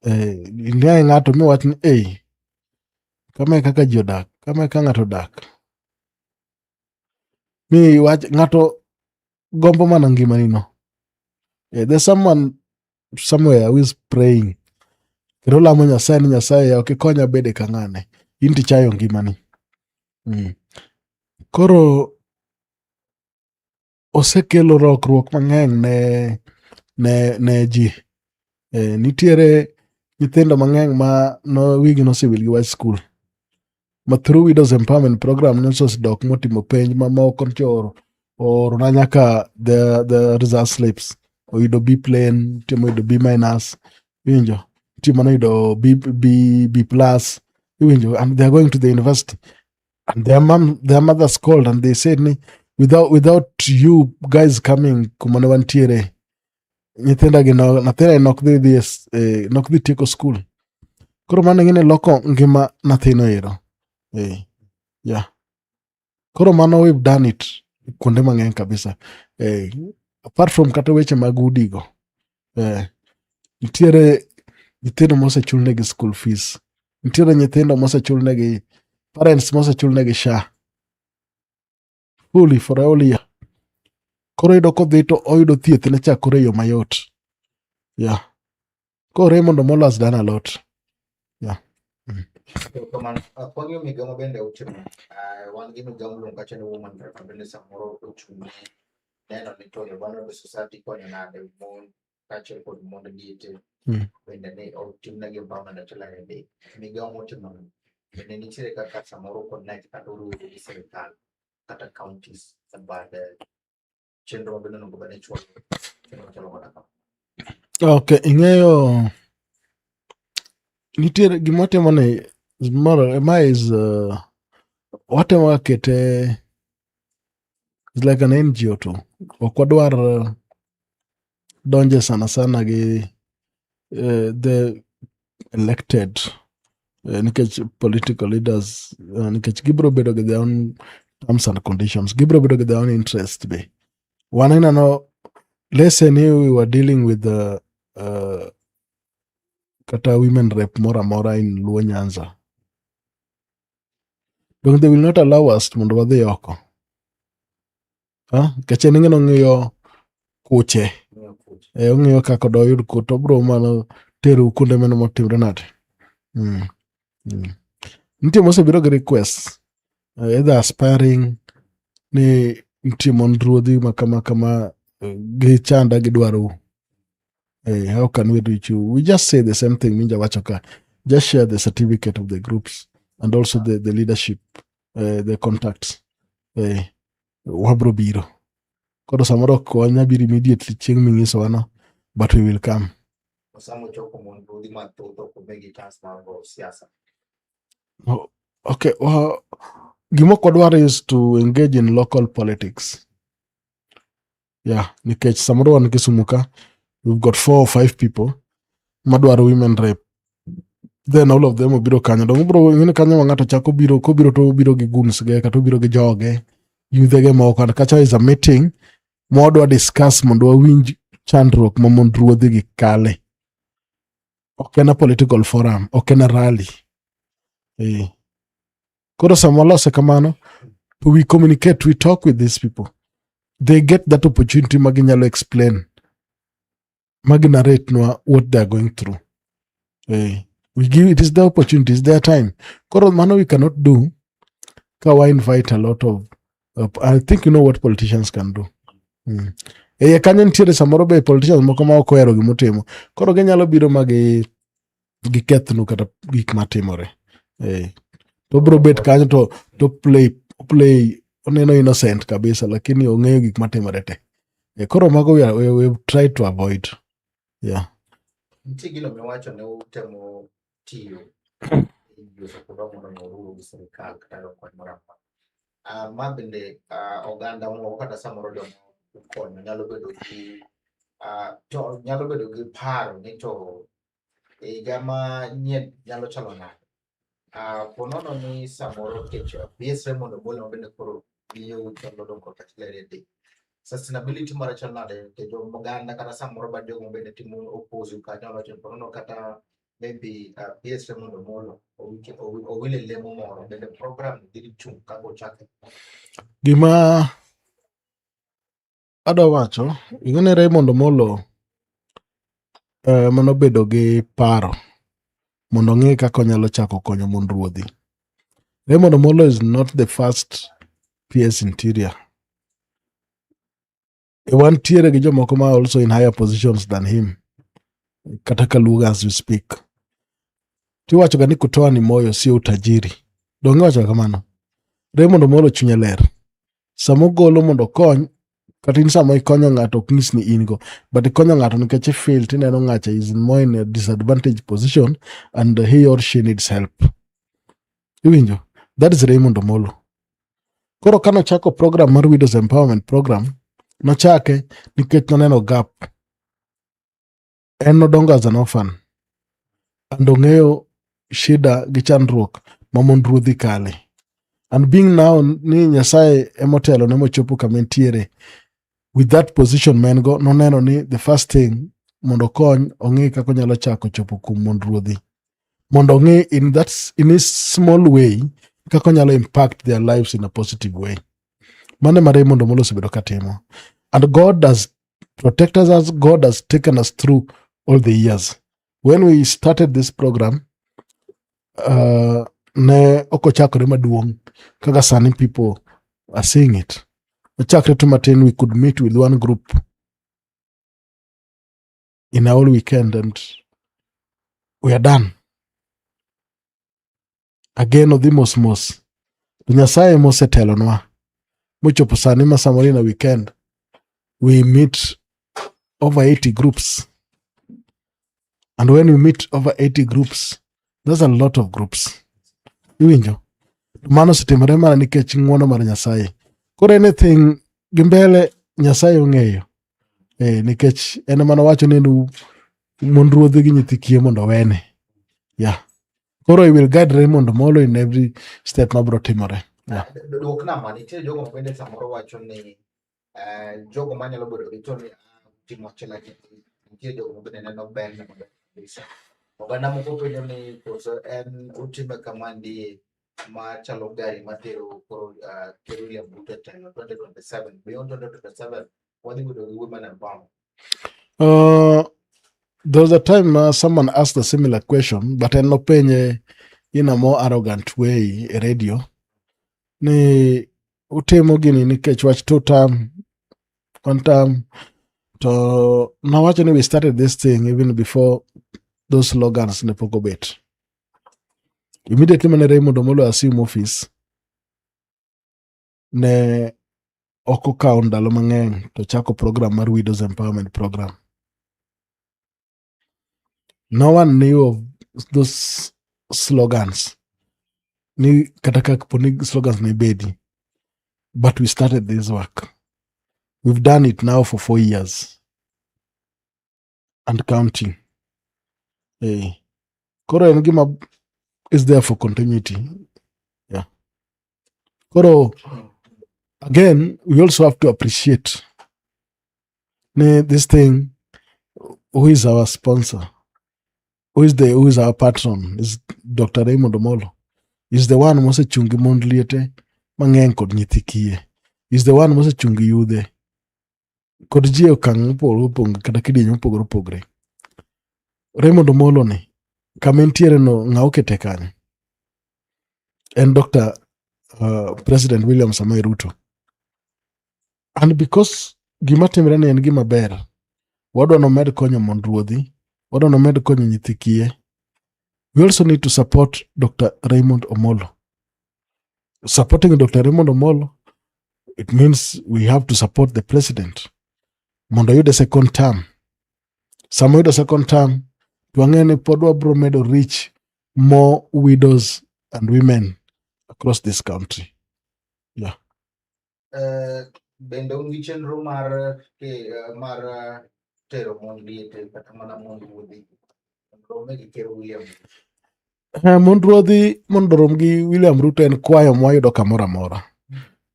Eh, ine ng'ato miwach ni ei, kama e kaka ji odak, kama e kaka ng'ato odak. Mi wach ng'ato gombo mana ngimani no. Eh, there's someone somewhere who is praying. Kendo lamo Nyasaye ni Nyasaye ok ikonya bede ka ng'ane. In tichayo ngimani. Koro osekelo lokruok mang'eny ne ji. Eh, nitiere nyithindo mang'eny ma no wigi nosewil gi wach skul. Ma through Widows Empowerment Program nyocha osedok motimo penj mamoko nyocha oorona nyaka the result slips. Oyudo B plain, nitie moyudo B minus, iwinjo? Nitie manoyudo B, B, B plus, iwinjo? And they are going to the university. And their mom, their mothers called and they said ni without you guys coming kuma ne wantiere, nyithinda gi no, nyathina nok dhi tieko skul. Koro mano ing'e ni loko ngima nyathino ero. Eh, yeah. Koro mano we've done it kuonde mang'eny kabisa. Eh, apart from kata weche mag udigo. Eh, nitiere nyithindo mosechulnegi school fees. Nitiere nyithindo mosechulnegi parents mosechulnegi SHA fully for a whole year. Koro iyudo kodhi to oyudo thieth ne cha koro e yo mayot. Yeah. Koro Raymond Omolo has done a lot. Yeah. Erokamano. Kwang'iyo migawo ma bende utimo, wan gi migawo miluongo kacha ni Women Rep ma bende samoro ochung' ne neno ni to Lebanon Society konyo nade mon kaachiel kod mond liete bende ni otimnegi empowerment achiel ariyo adek. Migawo mutimono bende nitiere kaka samoro connect kata oriwo gi sirikal kata counties e bad chenro ma bende onego bed ni ichwalo chenro machalo koda kama. Okay, ing'eyo nitiere gima watimo ni moro ma is watemo ga kete is like an NGO to ok wadwar donje sana sana gi the elected nikech political leaders nikech gibiro bedo gi their own terms and conditions, gibiro bedo gi their own interest be. Wan ineno, let's say ni we were dealing with the kata women rep moro amora in Luo Nyanza. Dong they will not allow us mondo wadhi oko. Nikech en ing'eno ng'iyo kuche. Ng'iyo kuche. E, ong'iyo kaka doyud kut to obro mana terou kuonde mano motimre nade. Nitie mosebiro gi request either aspiring ni nitie mond ruodhi ma kama kama gichanda gidwaro. How can we reach you? We just say the same thing Minja wacho ka. Just share the certificate of the groups and also the leadership, the contacts. Wabro biro. Koro samoro ok wanya biro immediately chieng' minyisowa no, but we will come. Sama ochoko mond ruodhi mathoth ok omigi chance mar go siasa. Oh, okay, well, gima ok wadwar is to engage in local politics. Yeah, nikech samoro wan Kisumu ka, we've got 4 or 5 people madwaro women rep. Then all of them obiro kanyo. Dong obro ng'eni kanyo ma ng'ato chako biro, kobiro to obiro gi goons ge, kata obiro gi joge, yudhege moko. And kacha is a meeting ma wadwa discuss mondo wawinj chandruok ma mond ruodhi gi kale. Ok en a political forum, ok en a rally. Koro sama walose kamano, to we communicate, we talk with these people. They get that opportunity ma ginyalo explain, ma gi narrate nwa what they are going through. We give it is their opportunity, it's their time. Koro mano we cannot do ka wa invite a lot of I think you know what politicians can do. Iye kanyo nitiere samoro be politicians moko ma ok ohero gimotimo. Koro ginyalo biro ma gikethnu kata gik matimore. To bro bet kanyo to play oneno innocent kabisa, lakini ong'eyo gik matimore te. Koro mago we try to avoid. Yeah. Nitie gino miwacho ne utemo tiyo loso kodwa mondo oruw gi sirikal kata yudo kony moro amora. Ma bende oganda moko kata samoro joma ukonyo nyalo bedo gi to nyalo bedo gi paro ni to higa manyien nyalo chalo nade. Po nono ni samoro kech PS Raymond Omolo ma bende koro miyo chalo dongruok achiel ariyo adek. Sustainability mare chal nade nikech oganda kata samoro bad jogo bende timo oppose kanyo wacho ni po nono kata maybe PS Raymond Omolo owile lemo moro bende program dhi chung' kaka ochake. Gima adwa wacho, ing'e ni Raymond Omolo manobedo gi paro mondo ong'e kaka onyalo chako konyo mond ruodhi. Raymond Omolo is not the first PS Interior. Wantiere gi jomoko ma also in higher positions than him. Kata kaluoga as we speak. Tiwacho ga ni kutoa ni moyo sio utajiri. Donge iwacho kamano? Raymond Omolo chunye ler. Sama ogolo mondo okony, kata in sama ikonyo ng'ato ok nyis ni in go, but ikonyo ng'ato nikech i feel tineno ng'acha is more in a disadvantaged position and he or she needs help. Iwinjo? That is Raymond Omolo. Koro kanochako program mar Widows Empowerment Program, nochake nikech noneno gap. En nodongo as an orphan. And ong'eyo shida gi chandruok ma mond ruodhi kale. And being now ni Nyasaye emotelo ne mochopo kama entiere, with that position ma en go, noneno ni the first thing mondo okony ong'e kaka onyalo chako chopo kuom mond ruodhi. Mondo ong'e in his small way kaka onyalo impact their lives in a positive way. Mano ema Raymond Omolo osebedo katimo. And God has protected us, God has taken us through all the years. When we started this program, ne ok ochakore maduong' kaka sani people are seeing it. Ochakre to matin, we could meet with one group in a whole weekend and we are done. Again odhi mos mos. To Nyasaye mosetelonwa mochopo sani ma samoro in a weekend we meet over 80 groups. And when we meet over 80 groups, that's a lot of groups. Iwinjo? Mano osetimore mana nikech ng'wono mar Nyasaye. Koro anything gi mbele Nyasaye ong'eyo. Nikech en ema nowacho ni mond ruodhi gi nyithi kiye mondo owene. Yeah. Koro he will guide Raymond Omolo in every step mabiro timore. Yeah. Duokna ma nitie jogo ma bende samoro wacho ni Jogo manyalo bedo gi to ni timo achiel achiel nitie jogo ma bende neno ber maber kabisa. Oganda moko penjo ni koso en utime kamandi machalo gari matero koro Ker William Ruto e telo 2027 beyond 2027 wadhi bedo gi women empowerment. There was a time someone asked a similar question, but en nopenje in a more arrogant way e radio ni utimo gini nikech wach two term, one term. To nawacho ni we started this thing even before those slogans ne pok obet. Immediately mane Raymond Omolo assume office, ne ok okawo ndalo mang'eny to chako program mar Widows Empowerment Program. No one knew of those slogans. Ni kata ka po ni slogans ne bedi. But we started this work. We've done it now for 4 years and counting. Eh. Koro en gima is there for continuity. Yeah. Koro again, we also have to appreciate ni this thing, who is our sponsor? Who is our patron? Is Dr. Raymond Omolo. Is the one mosechung gi mond liete mang'eny kod nyithi kiye. Is the one mosechung gi yudhe kod ji e okang' mopogore opogore kata kidieny mopogore opogore. Raymond Omolo ni kama entiere no ng'a okete kanyo? En Dr. President William Samoei Ruto. And because gima timre ni en gima ber, wadwa nomed konyo mond ruodhi, wadwa nomed konyo nyithi kiye. We also need to support Dr. Raymond Omolo. Supporting Dr. Raymond Omolo, it means we have to support the president. Mondo oyud a second term. Sama oyudo second term, to wang'eyo ni pod wabro medo reach more widows and women across this country. Yeah. Bende un gi chenro mar tero mond liete kata mana mond ruodhi mondo orome gi Ker William? Mond ruodhi mondo orom gi William Ruto en kwayo mwayudo kamoro amora.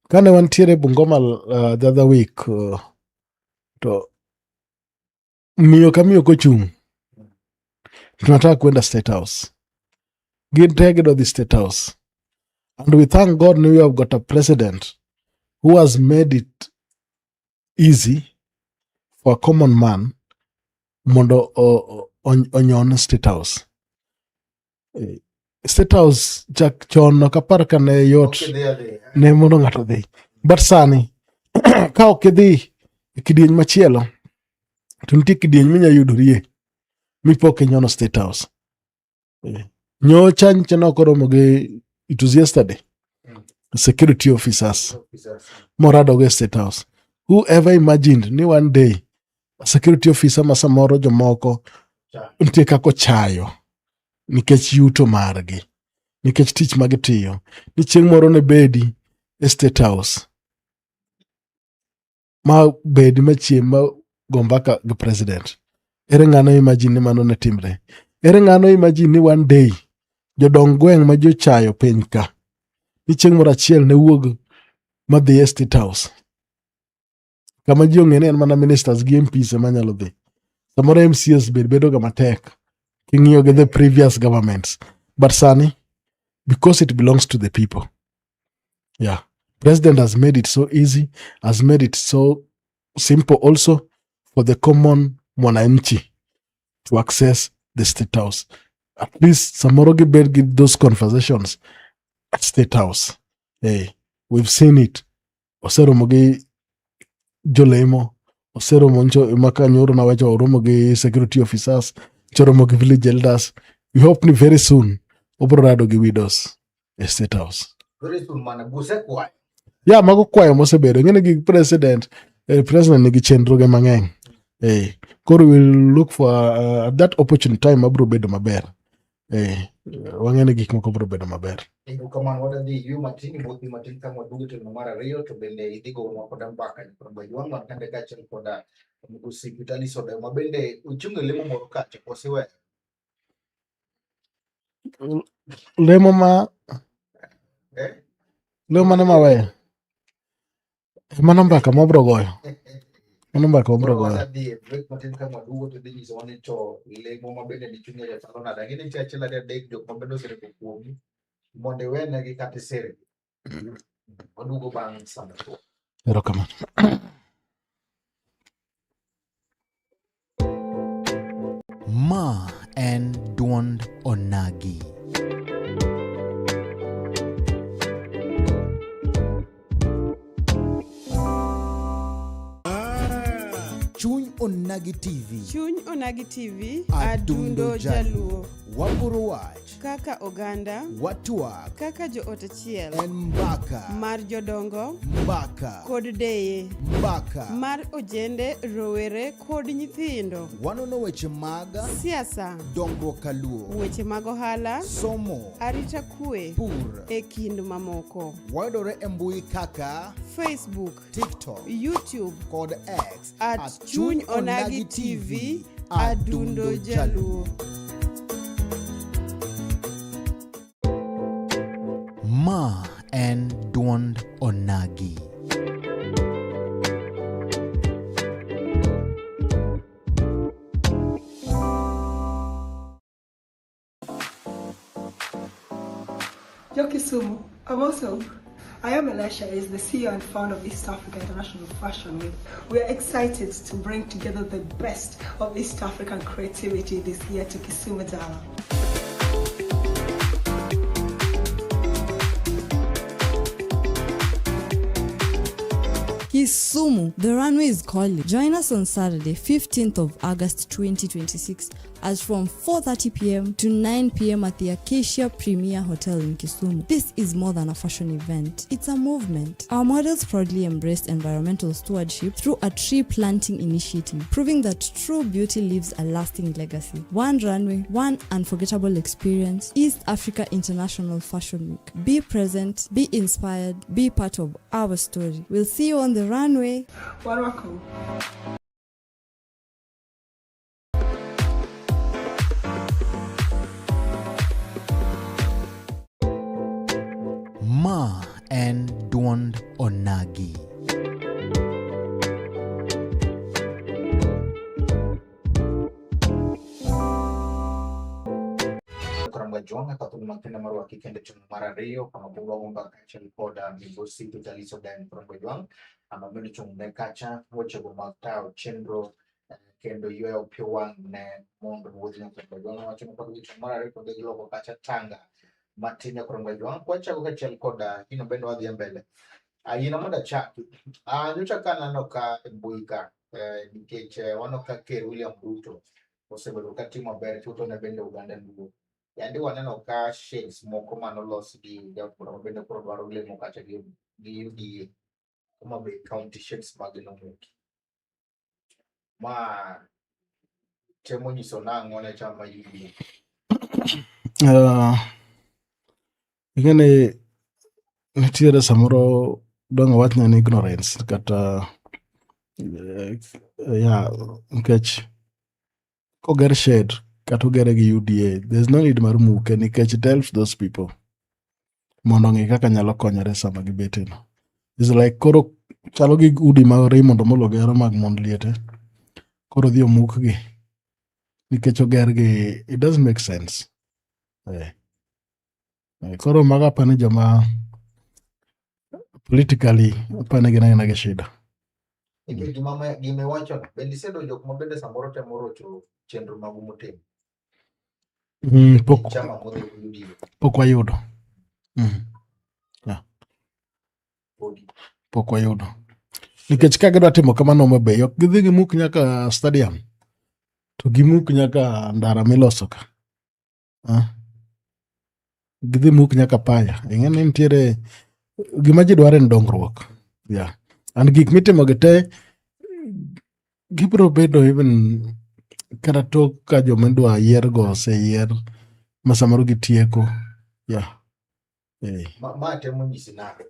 Kane wantiere Bungoma the other week, to miyo ka miyo kochung' tunataka kwenda State House. Gin te gidwa dhi State House. And we thank God we have got a president who has made it easy for a common man mondo onyon State House. State House chak chon ok apar ka ne yot Ok idhi adhiya. ne mondo ng'ato dhi. But sani ka ok idhi e kidieny machielo to nitie kidieny minya yudorie mipok inyono State House. Nyocha nyicha ne ok oromo gi, it was yesterday, security officers Officers. morado go e State House. Who ever imagined ni one day a security officer ma samoro jomoko Cha. nitie kaka ochayo nikech yuto margi, nikech tich ma gitiyo, ni chieng' moro ne bedi e State House ma bedi machiem ma go mbaka gi president. Ere ng'ano imagine ni mano ne timre? Ere ng'ano imagine ni one day jodong gweng' ma jochayo piny ka ni chieng' moro achiel ne wuog madhi e State House kama ji ong'e ni en mana ministers gi MPs ema nyalo dhi. Samoro MCAs bed bedo ga matek king'iyo gi the previous governments. But sani, because it belongs to the people. Yeah. President has made it so easy, has made it so simple also for the common mwananchi to access the State House. At least samoro gibed gi those conversations at State House. Hey, we've seen it. Oseromo gi jolemo, oseromo ncho maka nyoro nawacho oromo gi security officers, choromo gi village elders. We hope ni very soon obro rado gi widows e State House. Very soon mana gusekwayo. Ya mago kwayo mosebedo. Ing'eni gi president, president nigi chenroge mang'eny. Koro we'll look for at that opportune time abro bedo maber. Wang'e ni gik moko bro bedo maber. Erokamano, wadhi yweyo matin modhi matin ka waduogo e tielo mar ariyo to bende idhi gonwa koda mbaka nyikwa Jwang' wan kande kaachiel koda migosi Vitalis Odewo ma bende ochung' e lemo moro kacha koso iweyo. Lemo ma Eh? Lemo mane maweyo? Mano mbaka ma wabro goyo. Mano mbaka ma wabro Koro goyo. wadhi e break matin ka waduogo to dhi nyisowa ni to lemo ma bende ni chuny e chalo nade. Ang'e ni nitie achiel ariyo adek jok ma bende oserego kuomi mondo iwenegi kata isergi. Waduogo bang' sa machuok. Erokamano. Ma en duond Onagi. Chuny Onagi TV. Chuny Onagi TV, Adundo Adundo Jaluo. Waporo wach, Kaka oganda, watwak, kaka joot achiel, en mbaka, mar jodongo mbaka, kod deye, mbaka. mar ojende, rowere kod nyithindo, Wanono weche mag siasa, dongruok kaluo, weche mag ohala, somo, arita kwe, pur. e kind mamoko. Wayudore e mbui kaka Facebook, TikTok YouTube, kod X at Chuny Onagi TV, Adundo Jaluo. Ma en duond Onagi. Yo Kisumu, I'm also. I am Elisha, is the CEO and founder of East Africa International Fashion Week. We are excited to bring together the best of East African creativity this year to Kisumu Dala. Kisumu, the runway is calling. Join us on Saturday, 15th of August 2026, as from 4:30 p.m. to 9 p.m. at the Acacia Premier Hotel in Kisumu. This is more than a fashion event. It's a movement. Our models proudly embraced environmental stewardship through a tree planting initiative, proving that true beauty leaves a lasting legacy. One runway, one unforgettable experience. East Africa International Fashion Week. Be present, be inspired, be part of our story. We'll see you on the runway. Warako. Ma en duond Onagi. Koramba Jwang' ka thuolo makende mar rwaki kendo chieng' mar ariyo kama bende wago mbaka kaachiel kod migosi Peter Liso Dan Koramba Jwang' ma bende ochung' ne kacha wechego mag tayo chenro kendo yweyo pi wang' ne mondo ruodh Nyakoramba Jwang' wacho ni kod chieng' mar ariyo to dhi loko kacha Tanga matin Nyakoramba Jwang' kwachako kaachiel kod gino bende wadhi e mbele. Gino mondo achaki nyocha ka aneno ka e mbui ka nikech waneno ka Ker William Ruto osebedo ka timo maber chutho ne bende oganda luo. Yandi waneno ka shades moko manolos gi jaod bura ma bende koro dwaro lemo kacha gi UDA Homa Bay County shades mage nomuki. Ma temo nyiso nang'o ne chama UDA? Ing'e ni nitiere samoro dong' awachne ni ignorance kata yeah, nikech koger shed kata ogere gi UDA, there's no need mar muke nikech it helps those people mondo ong'e kaka nyalo konyore sama gibete no. It's like koro chalo gi udi ma Raymond Omolo gero mag mond liete. Koro odhi omukgi nikech ogergi, it doesn't make sense. Koro mago apani joma politically apani gin agina gi shida. Nikech gima iwachono, bende isedonjo jok ma bende samoro temo rocho chenro magu mutimo? Pok Chama modhi UDA. pok wayudo. Yeah. Podi. Pok wayudo. Nikech ka gidwa timo kamano Homa Bay, ok gidhi gimuk nyaka stadium. To gimuk nyaka ndara miloso ka. Gidhi muk nyaka paya. Ing'e ni nitiere gima ji dwaro en dongruok. Yeah. And gik mitimo gi te gibiro bedo even kata tok ka joma idwa yier go oseyier ma samoro gitieko. Yeah. Ma temo nyisi nade?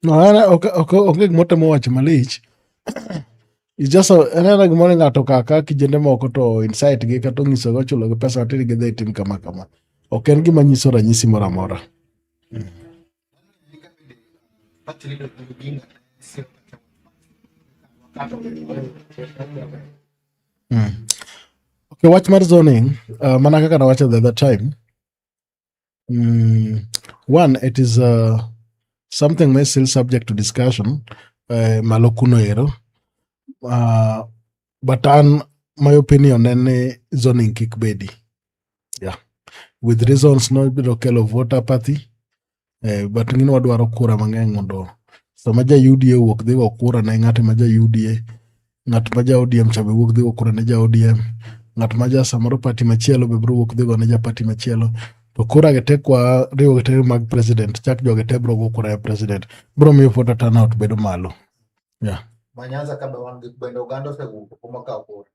No, onge gima otemo wacho malich. It's just en ena gimoro ni ng'ato kaka kijende moko to insight gi kata onyisogi ochulo gi pesa matin gidhi tim kama kama. Ok en gima nyiso ranyisi moro amora. Party leader Odinga Okay, wach mar zoning, mana kaka nawacho the other time, one, it is something may still subject to discussion, malo kuno ero. But an, my opinion en ni zoning kik bedi. Yeah. With reasons no biro kelo vote apathy, but ng'ini wadwaro kura mang'eny mondo sama ja UDA owuok dhi go kura ne ng'at ma ja UDA, ng'at ma ja ODM cha be wuok dhi go kura ne ja ODM, ng'at ma ja samoro party machielo be biro wuok dhi go ne ja party machielo. To kura gi te kwa riwo gi te mag president, chak jogi te biro go kura e president. Biro miyo voter turnout bedo malo. Yeah. Ma Nyanza ka be wan gi bende oganda osewuok kuma kawo kura.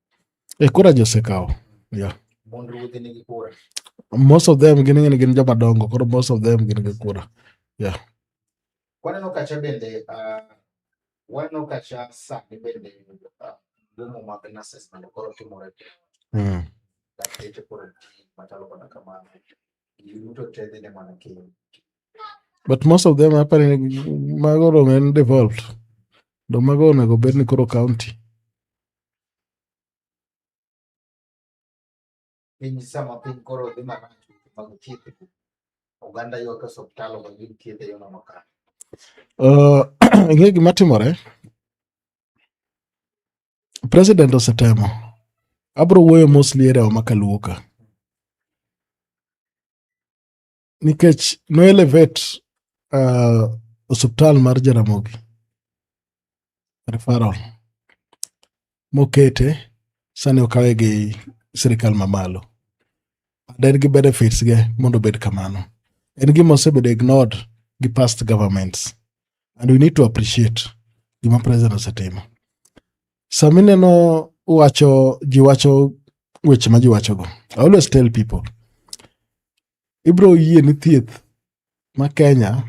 E kura ji osekawo. Yeah. Mond ruodhi nigi kura. Most of them gin ng'eni gin joma dongo, koro most of them gin gi kura. Yeah. Waneno kacha bende waneno kacha sani bende gomo mag nurses bende koro timore. Dakteche koro nitie machalo koda kamano. Giduto te dhi ne mana Kenya. But most of them aparo ni mago dong en devolved. Do mago onego bed ni koro county. Piny sama piny koro dhi marach mag thieth, oganda ywak e osiptal ok giyud thieth e yono makare. Ing'e gima timore? President osetemo. Abro wuoyo mostly area ma kaluo ka. Nikech no elevate osiptal mar Jaramogi referral mokete sani okawe gi sirikal mamalo. And en gi benefits ge mondo obed kamano. En gima osebedo ignored gi past governments. And we need to appreciate gima president osetimo. Sama ineno wacho ji wacho weche ma ji wachogo. I always tell people, ibro yie ni thieth ma Kenya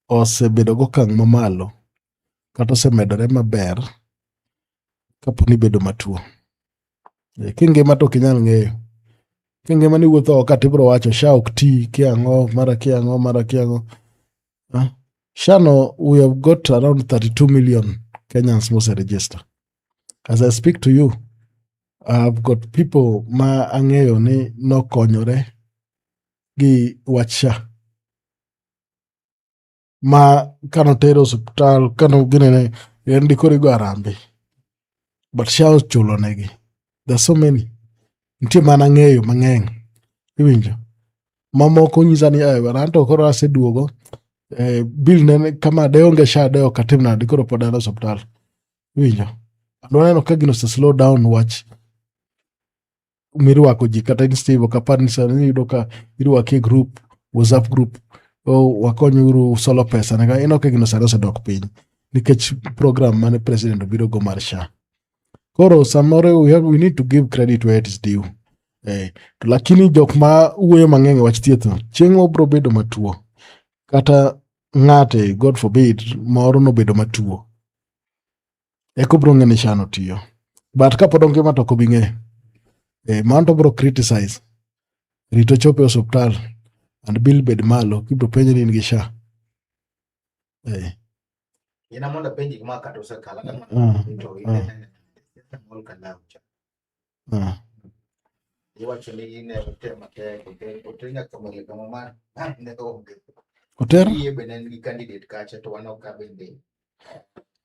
osebedo gokang' mamalo kata osemedore maber kapo ni ibedo matuo. Kingima to ok inyal ng'eyo. Kingima ni iwuotho oko to ibro wacho SHA ok ti, kia ang'o, mara kia ang'o, mara kia ang'o. SHA no we have got around 32 million Kenyans mose register. As I speak to you, I've got people ma ang'eyo ni nokonyore gi wach SHA. Ma kanotere osiptal, kano ginene, en dikoro igo harambee. But SHA ochulo negi. There's so many. Nitie mana ang'eyo mang'eny. Iwinjo? Mamoko nyisa ni eh, bana anto koro aseduogo. Bill ne kama de onge SHA de ok atim nade koro pod an e osiptal. Iwinjo? And waneno ka gino ose slow down wach mirwako ji kata in Steve ok apar ni sani iyudo ka irwaki e group, WhatsApp group, oh, wakonyuru solo pesa ne ineno ka gino sani osedok piny nikech program mane president obiro go mar SHA. Koro samoro we need to give credit where it is due. To lakini jok ma wuoyo mang'eny e wach thieth no, chieng' mobro bedo matuo kata ng'ate God forbid moro nobedo matuo eka obro ng'e ni SHA no tiyo. But kapod ongima to ok obi ng'eyo. Mano to obro criticize. Rito chopo e osiptal and bill bed malo kibro penje ni in gi SHA. Ina mondo apenji gima kata osekalo kata to inene Kalau cha. Iwacho ni in e oter matek, oter nyaka mbele kama ma ne onge. Oter? Iye be ne en gi candidate kacha to waneno ka bende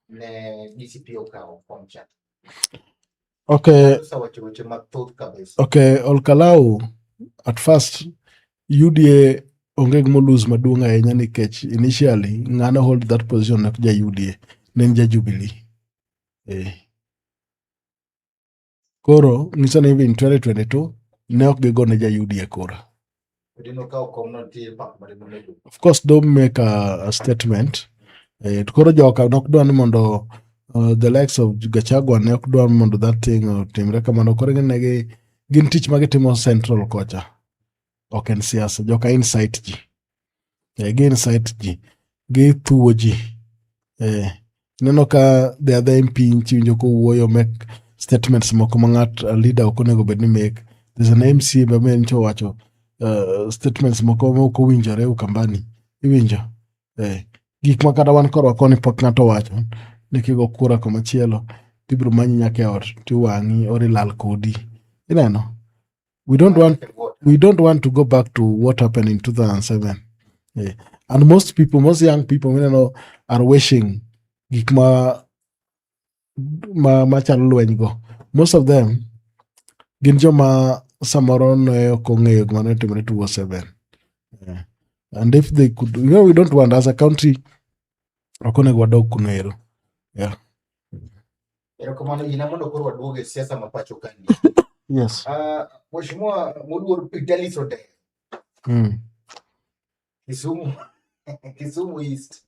ne DCP okawo kom cha. Okay. Osewacho weche mathoth kabisa. Okay, Olkalau at first UDA onge gima lose maduong' ahinya nikech initially ng'ano hold that position ok ja UDA, ne en ja Jubilee. Koro nyiso ni in 2022 ne ok gigone ja UDA kura. Of course don't make a statement. To koro joka ne ok dwa ni mondo the likes of Gachagua ne ok dwa mondo that thing otimre kamano. Koro ne gi gin tich ma gitimo central kocha. Ok en siasa, joka incite ji. Gi incite ji, githuwo ji. Ineno ka the other MP nchi kowuoyo make statements moko ma ng'at leader ok onego bed ni make. There's an MCA be nyocha owacho statements moko ma ok owinjore Ukambani. Iwinjo? Gik ma kata wan korwa koni pok ng'ato owacho ni kigo kura komachielo tibiro manyi nyaka e ot tiwang'i or ilal kodi. Ineno? We don't want to go back to what happened in 2007. Yeah. And most people, most young people, mineno, are wishing gik ma machalo lweny go. Most of them gin joma samoro ne ok ong'eyo gima ne timore 2007. Yeah. And if they could, we don't want as a country, ok onego wadog kuno ero. Yeah. Erokamano yina mondo koro waduog e siasa ma pacho kani. Yes. Mheshimiwa moluor Fidelis Odero, Kisumu, Kisumu East,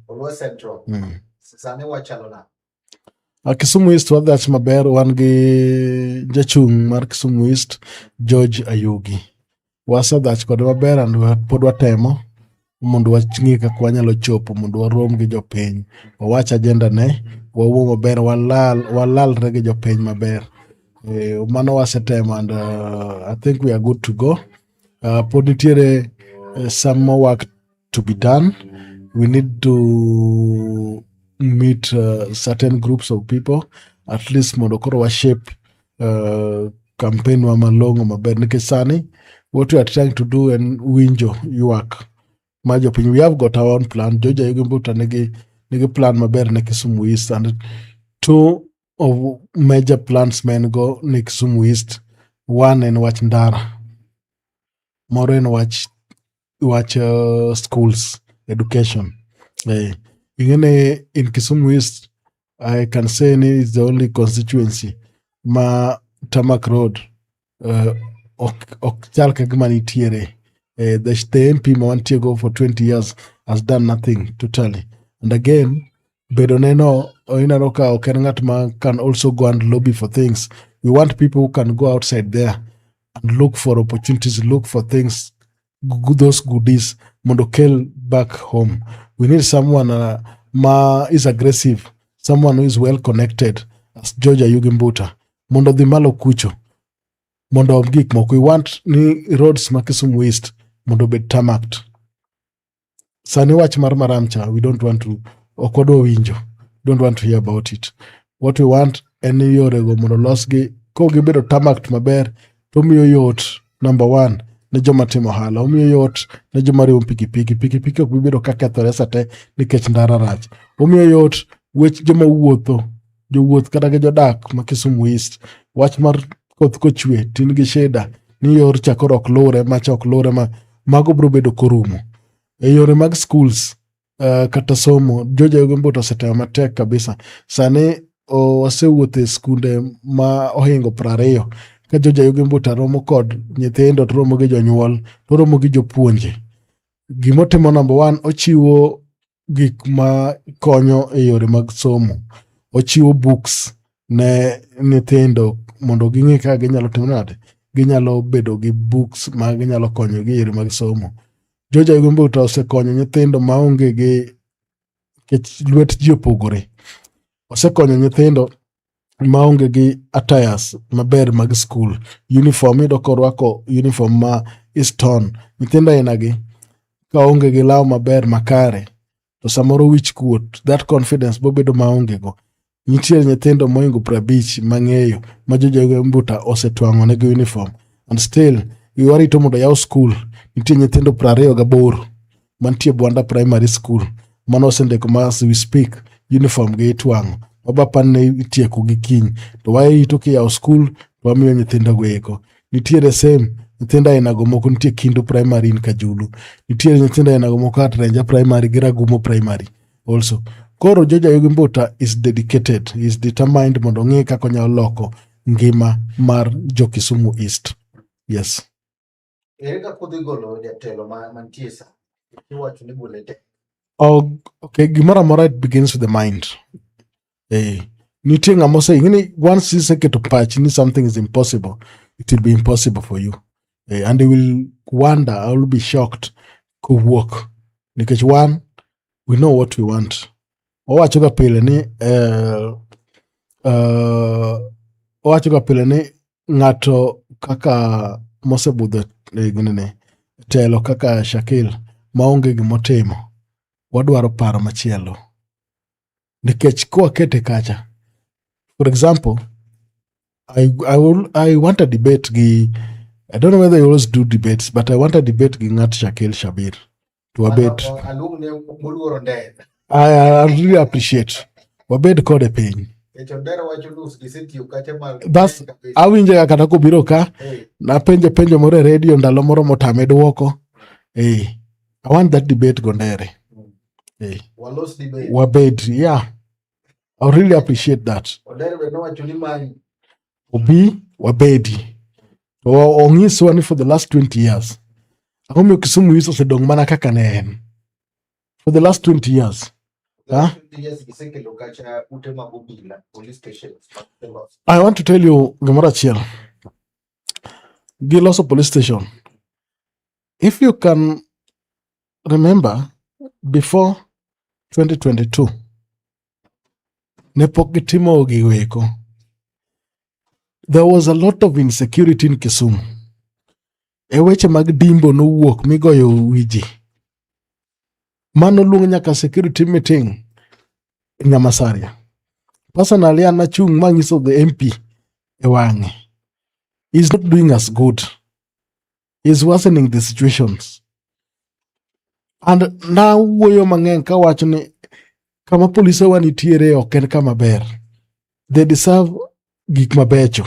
Olua Central. Sani wachalo nade? Kisumu East wadhach maber, wan gi jachung' mar Kisumu East, George Ayugi. Wasedhach kode maber and pod watemo mondo wang'i kaka wanyalo chopo mondo warom gi jopiny. Wawach agenda ne, wawuo maber, walalre gi jopiny maber. Mano wasetemo and I think we are good to go. Pod nitiere some more work to be done. We need to meet certain groups of people at least mondo koro wa shape campaign wa malong'o maber nikech sani what we are trying to do en winjo ywak mar jopiny. We have got our own plan. George Ayugi Mbuta nigi plan maber ne Kisumu East and two of major plans ma en go ne Kisumu East. One en wach ndara, moro en wach schools education. Ing'e in Kisumu East, I can say ni is the only constituency ma tarmac road ok chal ka gima nitiere. The MP ma wantie go for 20 years has done nothing totally. And again, bedo neno ineno ka ok en ng'at ma can also go and lobby for things. We want people who can go outside there and look for opportunities, look for things, those goodies mondo kel back home. We need someone ma is aggressive, someone who is well connected as George Ayugi Mbuta mondo odhi malo kucho mondo om gik moko. We want ni roads ma Kisumu East mondo obed tarmacked. Sani wach mar murram cha, we don't want to, ok wadwa winjo, don't want to hear about it. What we want en ni yorego mondo losgi kogibedo tarmacked maber to omiyo yot number one ne joma timo ohala, omiyo yot ne joma riembo pikipiki. Pikipiki ok bi bedo ka kethore sate nikech ndara rach. Omiyo yot wech joma wuotho, jowuoth kata gi jodak ma Kisumu East. Wach mar koth kochwe to in gi shida ni yor cha koro ok lure, macha ok lure ma mago biro bedo korumo. E yore mag schools kata somo, George Ayugi Mbuta osetemo matek kabisa. Sani wasewuotho e skunde ma ohingo 20 ka George Ayugi Mbuta romo kod nyithindo to romo gi jonyuol to romo gi jopuonje. Gimotimo number one, ochiwo gik ma konyo e yore mag somo. Ochiwo books ne nyithindo mondo ging'e kaka ginyalo timo nade, ginyalo bedo gi books ma ginyalo konyogi e yore mag somo. George Ayugi Mbuta osekonyo nyithindo maonge gi nikech lwet ji opogore. Osekonyo nyithindo maonge gi attires maber mag skul. Uniform iyudo korwako uniform ma is torn. Nyithindo aina gi ka onge gi law maber makare to samoro wich kuot, that confidence bobedo maonge go. Nitie nyithindo mohingo 50 mang'eyo ma George Ayugi Mbuta osetwang'o negi uniform and still warito mondo yaw skul. Nitie nyithindo 28 mantie Bwanda Primary School mano osendiko ma as we speak uniform gi itwang'o. Wabapani itieko gi kiny to warito kiyawo skul to wamiyo nyithindo go eko. Nitiere same nyithindo aina go moko nitie Kindu Primary in Kajulu. Nitiere nyithindo aina go moko at Renja Primary gi Ragumo Primary also. Koro George Ayugi Mbuta is dedicated, is determined mondo ong'e kaka onyalo loko ngima mar jo Kisumu East. Yes. Ere kaka udhi golo jatelo ma mantie sa? Iwacho ni gole tek. Oh, okay, gimoro amora it begins with the mind. Nitie ng'ama ose ing'eni once iseketo pachi ni something is impossible, it will be impossible for you. And you will wonder, I will be shocked kowuok. Nikech one, we know what we want. Owacho ga pile ni owacho ga pile ni ng'ato kaka mosebudho e ginene telo kaka Shakil maonge gimotimo. Wadwaro paro machielo. Nikech kwakete kacha. For example, I want a debate gi, I don't know whether you always do debates, but I want a debate gi ng'at Shakil Shabir. To wabet. Aluong ne moluoro Ndere. I really appreciate. Wabed kode piny. Nikech Ondere wacho nus gisetiyo kacha mar Awinje ga kata kobiro ka, Eh, napenje penjo moro e radio ndalo moro motame duoko. Eh, I want that debate Gondere. Eh, walos debate. wabed, yeah. I really appreciate that. Ondere be nowacho ni manyi. Obi, wabedi. To onyiswa ni for the last 20 years. Ang'o miyo Kisumu East osedong' mana kaka ne en? For the last 20 years. The Huh? last 20 years gisekelo kacha ute mag obila, police stations mag Lagos. I want to tell you gimoro achiel. Giloso police station. If you can remember, before 2022, ne pok gitimo gigo eko. There was a lot of insecurity in Kisumu. E weche mag dimbo nowuok migoyo wi ji. Mano luong nyaka security meeting Nyamasaria. Personally, an achung' manyiso the MP e wang'e. He's not doing us good. He's worsening the situations. And nawuoyo mang'eny kawacho ni kama polisewa nitiere ok en kama ber. They deserve gik mabecho.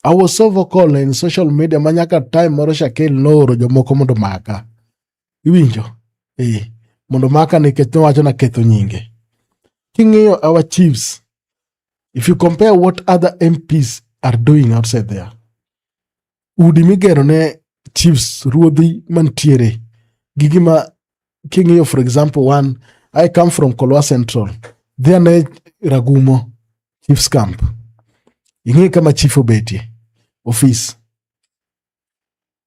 I was so vocal in social media ma nyaka time moro Shakil nooro jomoko mondo maka. Iwinjo? Eh, mondo maka nikech nowacho na ketho nyinge. King'iyo our chiefs, if you compare what other MPs are doing outside there, udi migero ne chiefs ruodhi mantiere gi gima king'iyo for example one I come from Kolwa Central dhi ane Ragumo chiefs camp ing'i kama chief obetie office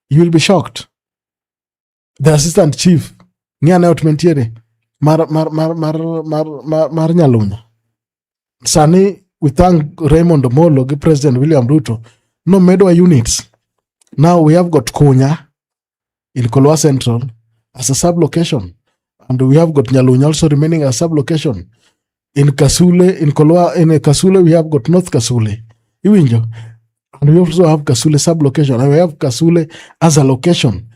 you will be shocked the assistant chief ng'i ane ot mantiere mar Nyalunya sani we thank Raymond Omolo gi President William Ruto nomedwa units now we have got Kunya in Kolwa Central as a sub-location and we have got Nyalunya also remaining as sub-location in Kasule in Kolwa in Kasule we have got North Kasule iwinjo and we also have Kasule sub-location and we have Kasule as a location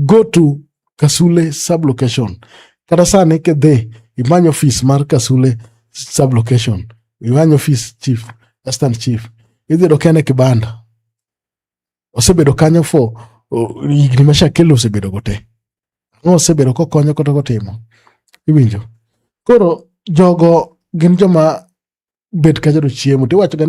go to Kasule sub-location kata sani kidhi imany office mar Kasule sub-location imany office chief assistant chief idhi yudo ka en e kibanda osebedo kanyo for higni ma Shakelo osebedo go te ang'o osebedo kokonyo kata kotimo iwinjo koro jogo gin joma bet kacha to chiemo tiwacho ga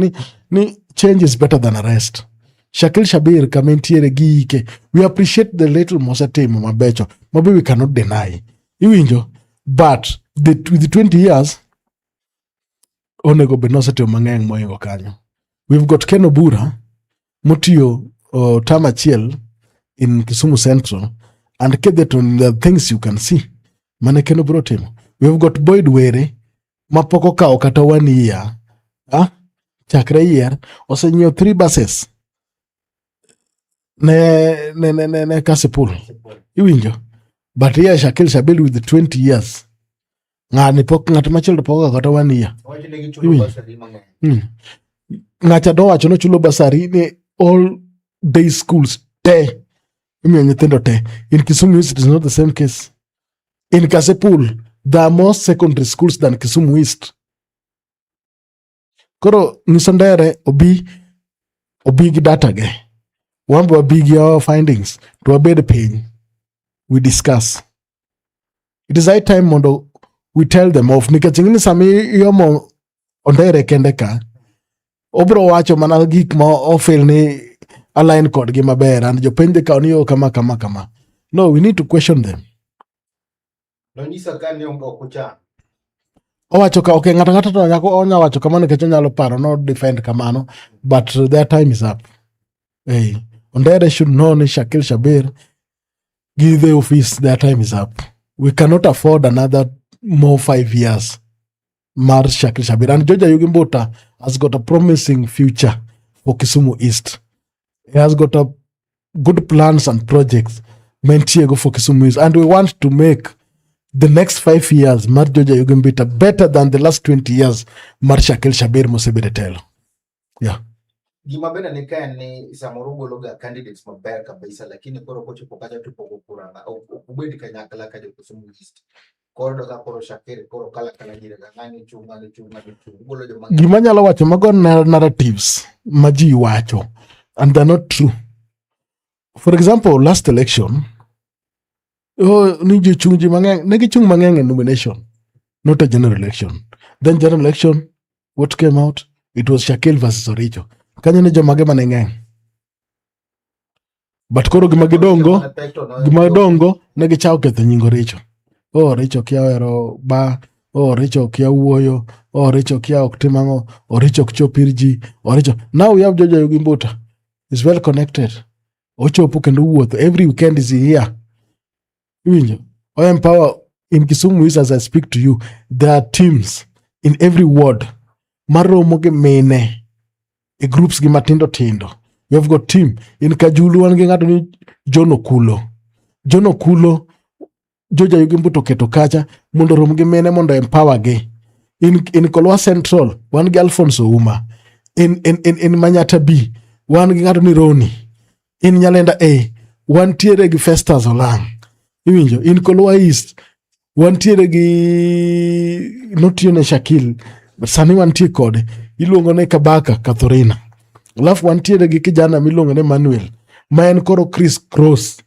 ni change is better than arrest Shakil Shabir kama entiere gi ike we appreciate the little mosetimo mabecho mabe we cannot deny iwinjo but with the 20 years onego bed nosetimo mang'eny moingo kanyo we've got Ken Obura motiyo term achiel in Kisumu Central and kidhi to the things you can see mane Ken Obura otimo we've got Boyd Were mapok okawo kata one year chakre yier osenyiewo three buses ne Kasipul iwinjo but here Shakil Shabir with 20 years ng'ani pok ng'at machielo to pok okawo kata one year Owacho ni gichulo Iwinjo. bursary mang'eny. Ng'acha nowacho nochulo bursary ne all day schools te imiyo nyithindo te in Kisumu East it is not the same case in Kasipul there are more secondary schools than Kisumu East koro nyiso Ndere obi gi data ge wan be wabi gi our findings to wabed piny we discuss it is high time mondo we tell them off nikech ing'e ni sama iomo Ondere kende ka obro wacho mana gik ma ofeel ni align kodgi maber and jopiny dhi kawo ni yo kama kama kama no we need to question them Nonyisa ka ni onge ok uchan. owacho ka okay ng'ato ng'ato to nyako onya wacho kamano nikech onyalo paro no defend kamano but their time is up hey Ondere should know ni Shakil Shabir give the office their time is up we cannot afford another more 5 years mar Shakil Shabir and George Ayugi Mbuta has got a promising future for Kisumu East he has got a good plans and projects mantiego for Kisumu East and we want to make the next 5 years mar George Ayugi Mbita better than the last 20 years mar Shakil Shabir mosebedo e telo. Yeah. Gima bende ni ka en ni samoro ugolo ga candidates maber kabisa, lakini koro kochopo kacha to ipogo kura ok ok ubed kanyakla ka jo Kisumu East. Koro yudo ka koro Shakir koro kala kala nyire ga ng'ani chung', ng'ani chung', ng'ani chung'. Ugolo joma Gima anyalo wacho mago narratives ma ji wacho and they're not true. For example, last election, oh, ni jochung' ji mang'eny, ne gichung' mang'eny e nomination, not a general election. Then general election, what came out? It was Shakil versus Oricho. Kanyo ne jomage mane ng'eny. But koro gima gidongo, gima dongo ne gichako ketho nying Oricho. Oh, Oricho kia ohero ba, oh, Oricho kia wuoyo, oh, Oricho kia ok tim ang'o, Oricho ok chop ir ji, Oricho. Now we have George Ayugi Mbuta. Is well connected. Ochopo kendo wuotho. Every weekend is here. Iwinjo? O empower in Kisumu East as I speak to you. There are teams in every ward maromo gi mine e groups gi matindo tindo. We have got team in Kajulu wan gi ng'ato ni John Okulo. John Okulo George Ayugi Mbuta oketo kacha mondo orom gi mine mondo empower gi. In Kolwa Central wan gi Alphonse Ouma. In Manyata B wan gi ng'ato ni Roni. In Nyalenda A wantiere gi Festus Olang'. Iwinjo? In Kolwa East wantiere gi notiyo ne Shakil but sani wantie kode iluongo ne Kabaka Kathorina. Alafu wantiere gi kijana miluongo ne Manuel ma en koro Chris Cross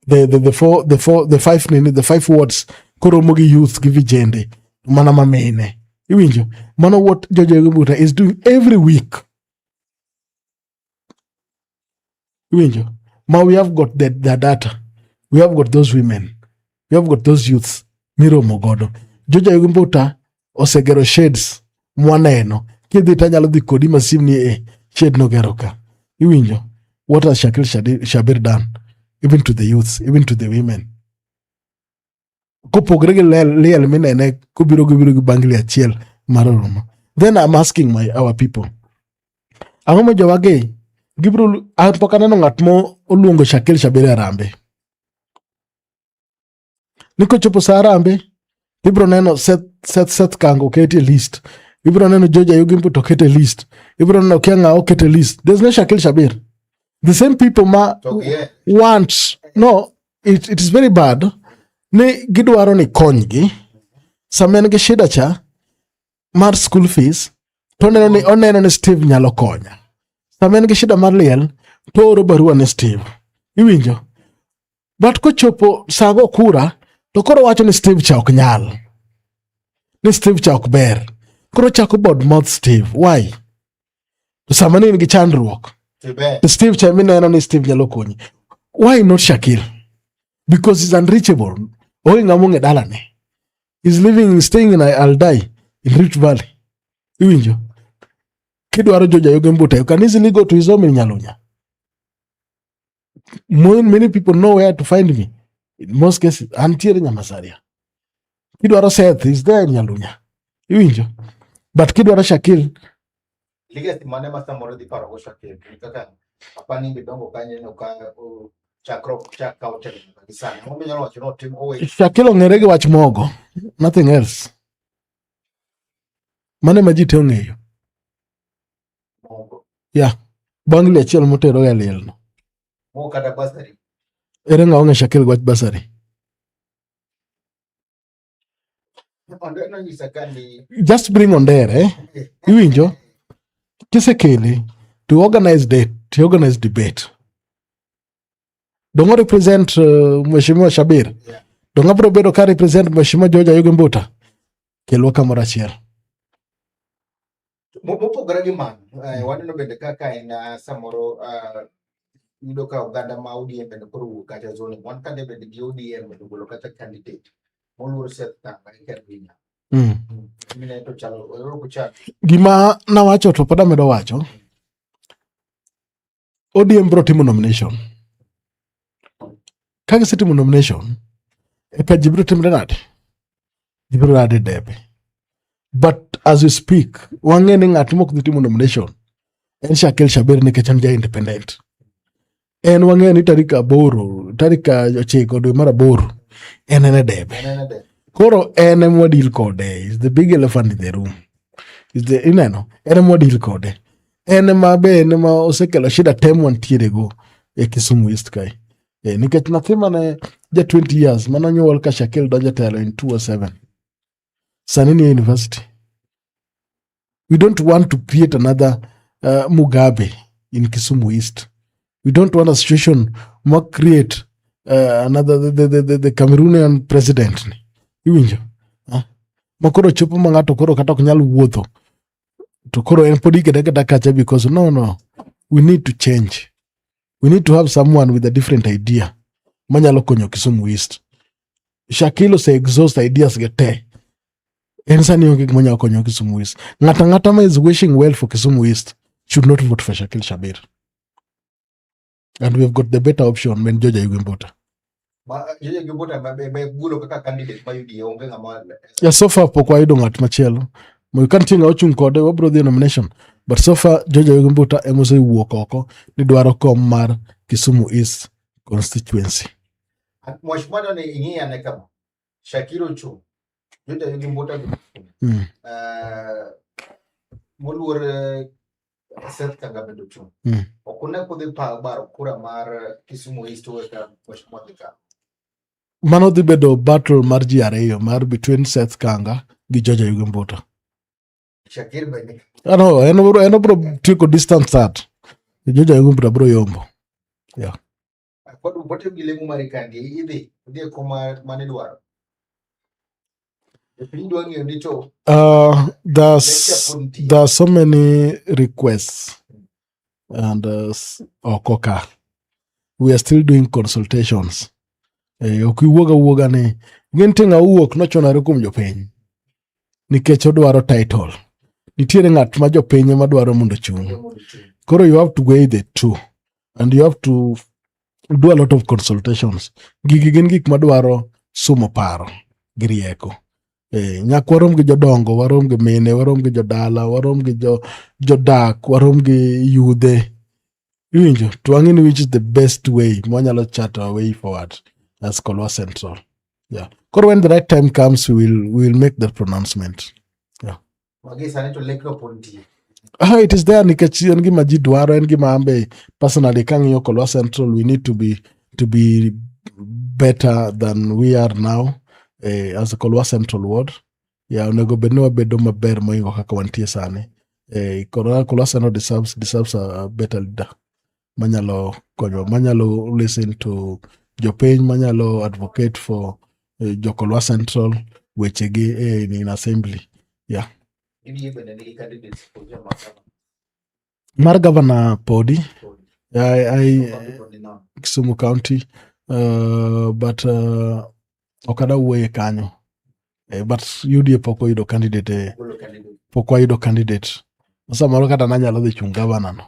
the four the four the five nini the five wards koromo gi youth gi vijende mana mamine. Iwinjo? Mano what George Ayugi Mbuta is doing every week. Iwinjo? Ma we have got the data. We have got those women. We have got those youths miromo godo. George Ayugi Mbuta osegero sheds mwaneno. Kidhi tanyalo dhi kodi masim ni e shed nogero ka. Iwinjo? What has Shakil Shabir done? Even to the youths, even to the women. Kopogre gi liel minene kobiro gibiro gi bangli achiel mar romo. Then I'm asking my our people. Ang'o ma jowagi gibiro an pok aneno ng'at mo oluongo Shakil Shabir e Harambee. Ni kochopo sa Harambee, ibiro neno Seth Kango oket e list. Ibiro neno George Ayugi Mbuta oket e list. Ibiro neno kia ng'a oket e list. There's no Shakil Shabir. The same people ma To yeah. want no it is very bad ni gidwaro ni konygi sama en gi shida cha mar school fees to oneno ni Steve nyalo konya. Sama en gi shida mar liel to ooro barua ne Steve. Iwinjo? But kochopo sa go kura to koro wacho ni Steve cha ok nyal. Ni Steve cha ok ber. Koro chako bad mouth Steve. Why? To sama ne in gi chandruok Tibe. to Steve cha mineno ni Steve nyalo konyi. Why not Shakil? Because he's unreachable. Onge ng'ama ong'e dalane. He's living, staying in Aldai, in Rift Valley. Iwinjo? Kidwaro George Ayugi Mbuta, you can easily go to his home in Nyalunya. Many people know where to find me. In most cases, antiere Nyamasaria. Kidwaro Seth, he's there in Nyalunya. Iwinjo? But kidwaro Shakil, Legacy mane ma samoro dhi paro go Shakil kaka apani gidongo kanyo ka chakruok chak kawo telo nyaka gi sani. Ang'o minyalo wacho ni otim owe Shakil ong'ere gi wach mogo. Nothing else. Mano ema ji te ong'eyo. mogo? Yeah. Bangli achiel motero e liel no. Mogo kata bursary. Ere ng'a ong'e Shakil gi wach bursary? Ondere nonyisa ka ni Just bring Ondere, eh? Iwinjo? Kisekele to organize date, to organize debate. Dongo represent Mheshimiwa Shabir. Yeah. Dongo abiro bedo ka represent Mheshimiwa George Ayugi Mbuta. Kelwa kamoro achiel. Mopogore gi mano, waneno bende kaka en samoro yudo ka oganda ma ODM bende koro wuok kata zoning. Wan kande bende gi ODM bende ogolo kata candidate moluor Seth Kanga e ker Winya. Mine to chalo oro kuchalo. Gima nawacho to pod amedo wacho. ODM biro timo nomination. Ka gisetimo nomination, eka ji biro timre nade? Ji biro rade debe. But as we speak, wang'e ni ng'at mok dhi timo nomination en Shakil Shabir nikech en ja independent. En wang'e ni tarik 8, tarik 9 dwe mar 8 en e debe. En en e debe. Koro en ema wadil kode. Is the big elephant in the room. Is the ineno en ema wadil kode. En ema be en ema osekelo shida te mwantiere go e Kisumu East kae. E, nikech nyathi mane ja 20 years mane onyuol ka Shakil donjo e telo in 2007 sani ni e university. We don't want to create another Mugabe in Kisumu East. We don't want a situation ma create another the Cameroonian president ni. Iwinjo? Ah? Ma koro chopo ma ng'ato koro kata ok nyal wuotho. To koro en pod ikete aketa kacha because no. We need to change. We need to have someone with a different idea manyalo konyo Kisumu East. Shakil ose exhaust ideas ge te. En sani onge gima nyalo konyo Kisumu East. Ng'ato ang'ata ma is wishing well for Kisumu East should not vote for Shakil Shabir. And we have got the better option when George Ayugi Mbuta. Ma George Ayugi Mbuta be gulo kaka candidate ma UDA onge ng'ama. Yeah, so far pok wayudo ng'at machielo. Ka nitie ng'ama ochung' kode wabiro dhi e nomination. But so far George Ayugi Mbuta ema osewuok oko ni dwaro kom mar Kisumu East constituency. Mheshimiwa, ni ing'i ane kama. Shakil ochung'. George Ayugi Mbuta be ochung'. Moluor Seth Kanga bende ochung'. Ok une kudhi baro kura mar Kisumu East ka Mheshimiwa dhi kawo. Mano dhi bedo battle mar ji ariyo mar between Seth Kanga gi George Ayugi Mbuta. Shakil bende. Ah, no, en obro tieko distance that. George Ayugi Mbuta bro yombo. Yeah. Pod pote gi lemo mari kandi idhi e koma mane dwaro. Jopiny dwa ng'eyo ni to There are so many requests and oko ka. We are still doing consultations. Ok iwuog awuoga ni gin nitie ng'a owuok nochunore kuom jopiny nikech odwaro title. Nitiere ng'at ma jopiny ema dwaro mondo ochung'. Koro you have to weigh the two and you have to do a lot of consultations. Gigi gin gik madwaro sumo paro gi rieko. Nyaka warom gi jodongo, warom gi mine, warom gi jodala, warom gi jodak, warom gi yudhe. Iwinjo? To wang'e ni which is the best way mwanyalo chart our way forward as Kolwa Central. Yeah. Koro when the right time comes, we will make that pronouncement. Yeah. Magi sani to lekno pod nitie. Ah, it is there nikech en gima ji dwaro, en gima ambe personally kang'iyo Kolwa Central, we need to be better than we are now as a Kolwa Central ward. Yeah, onego bed ni wabedo maber moingo kaka wantie sani. Kolwa Central deserves a better leader manyalo konyo, manyalo listen to jopiny, manyalo advocate for jo Kolwa Central wechegi in assembly. Yeah. Mar governor podi I Kisumu County, but ok adwa wuoye kanyo. But UDA pok oyudo candidate, pok wayudo candidate. Samoro kata nanyalo dhi chung' governor no.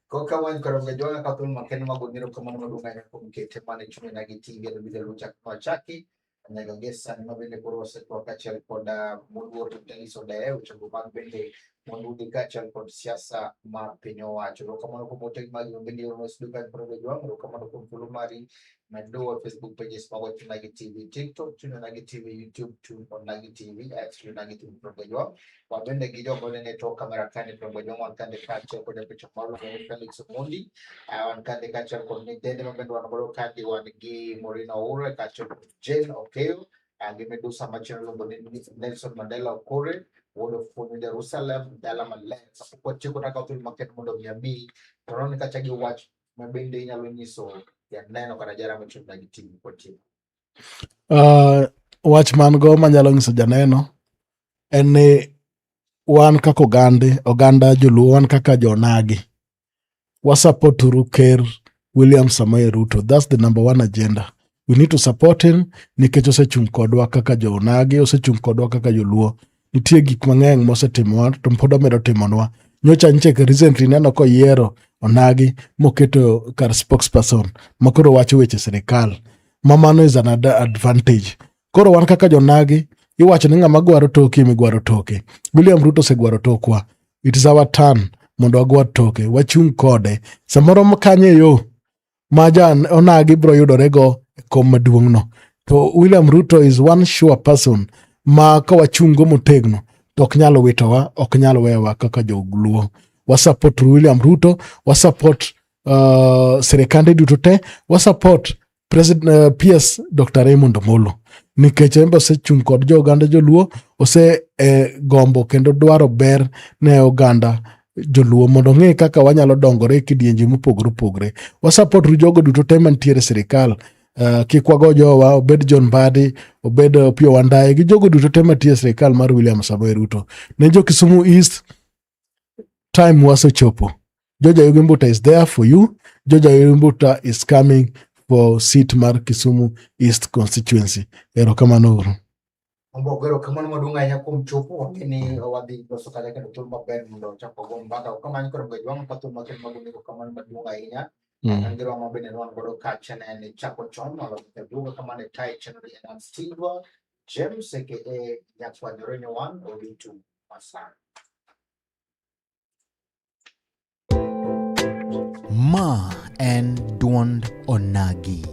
Koka wan koro jona ka thuolo makende mag ong'ero kamano maduong' ahinya kuom kete mane chuny nagi TV e bidho lucha machaki nyaka gi sani ma bende koro osetwa kaachiel kod moluor Dennis Odeye wechego mag bende Mondudi kaachiel kod siasa mar piny owacho. Erokamano kuom ote magi ma bende ioro studio ka koro jwang'. Erokamano kuom thuolo mari medowa Facebook pages magwa Chuny Onagi TV, TikTok Chuny Onagi TV, YouTube Chuny Onagi TV, X Chuny Onagi TV koro jwang'. Wabende gi jogo nene tok kamera kani koro jwang' wan kande kaachiel kod japicha marwa Felix Omondi. Wan kande kaachiel kod nyithinde ma bende wan godo kandi wan gi Maureen Oure kaachiel kod Jane Okeyo gi Medusa machielo iluongo ni Nelson Mandela Okore wuod Ofuonyo Jerusalem dala maler. Kapok watieko takawo thuolo makende mondo mi abi to non kacha gi wach ma bende inyalo nyiso janeno kata jara Chuny Onagi TV kwatieko. Wach man go manyalo nyiso janeno en ni wan kaka oganda joluo, wan kaka jonagi, wasupport uru Ker William Samoei Ruto. That's the number one agenda. We need to support him nikech osechung' kodwa kaka jonagi, osechung' kodwa kaka joluo. Nitie gik mang'eny mosetimowa to pod omedo timonwa. Nyocha nyiche recently neno koyiero Onagi moketo kar spokesperson makoro wacho weche sirikal. Ma mano is an advantage. Koro wan kaka jonagi iwacho ni ng'ama gwaro toke emigwaro toke. William Ruto osegwaro tokwa. It is our turn mondo wagwar toke, wachung' kode. Samoro kanyo e yo ma ja Onagi biro yudore go e kom maduong'no. To William Ruto is one sure person ma ka wachungo motegno to ok nyal witowa, ok nyal wewa kaka joluo. Wa support William Ruto, wa support sirikande duto te, wa support President PS Dr. Raymond Omolo nikech en be osechung' kod jo oganda joluo, ose gombo kendo dwaro ber ne oganda joluo mondo ong'e kaka wanyalo dongore e kidienje mopogore opogore. Wa support ru jogo duto te mantiere e sirikal. Kik wago jowa, obed John Mbadi, obed Opiyo Wandayi gi jogo duto te mantie e sirikal mar William Samoei Ruto. Ne jo Kisumu East, time wasechopo. George Oyugi Mbuta is there for you. George Oyugi Mbuta is coming for seat mar Kisumu East constituency. Erokamano uru. Ombogo, erokamano maduong' ahinya kuom chopo. Wang'e ni wadhi loso kacha kendo thuolo maber mondo wachak wago mbaka. Kamano koro Gajwang' ka thuolo makende mago erokamano maduong' ahinya. An gi romo bende ne wan godo kacha ne en chako chon mondo jaduogo kamano e tayo chenro ni en Steve James aka Nyakwar Jorenyo One Oritu Masani. Ma en duond Onagi.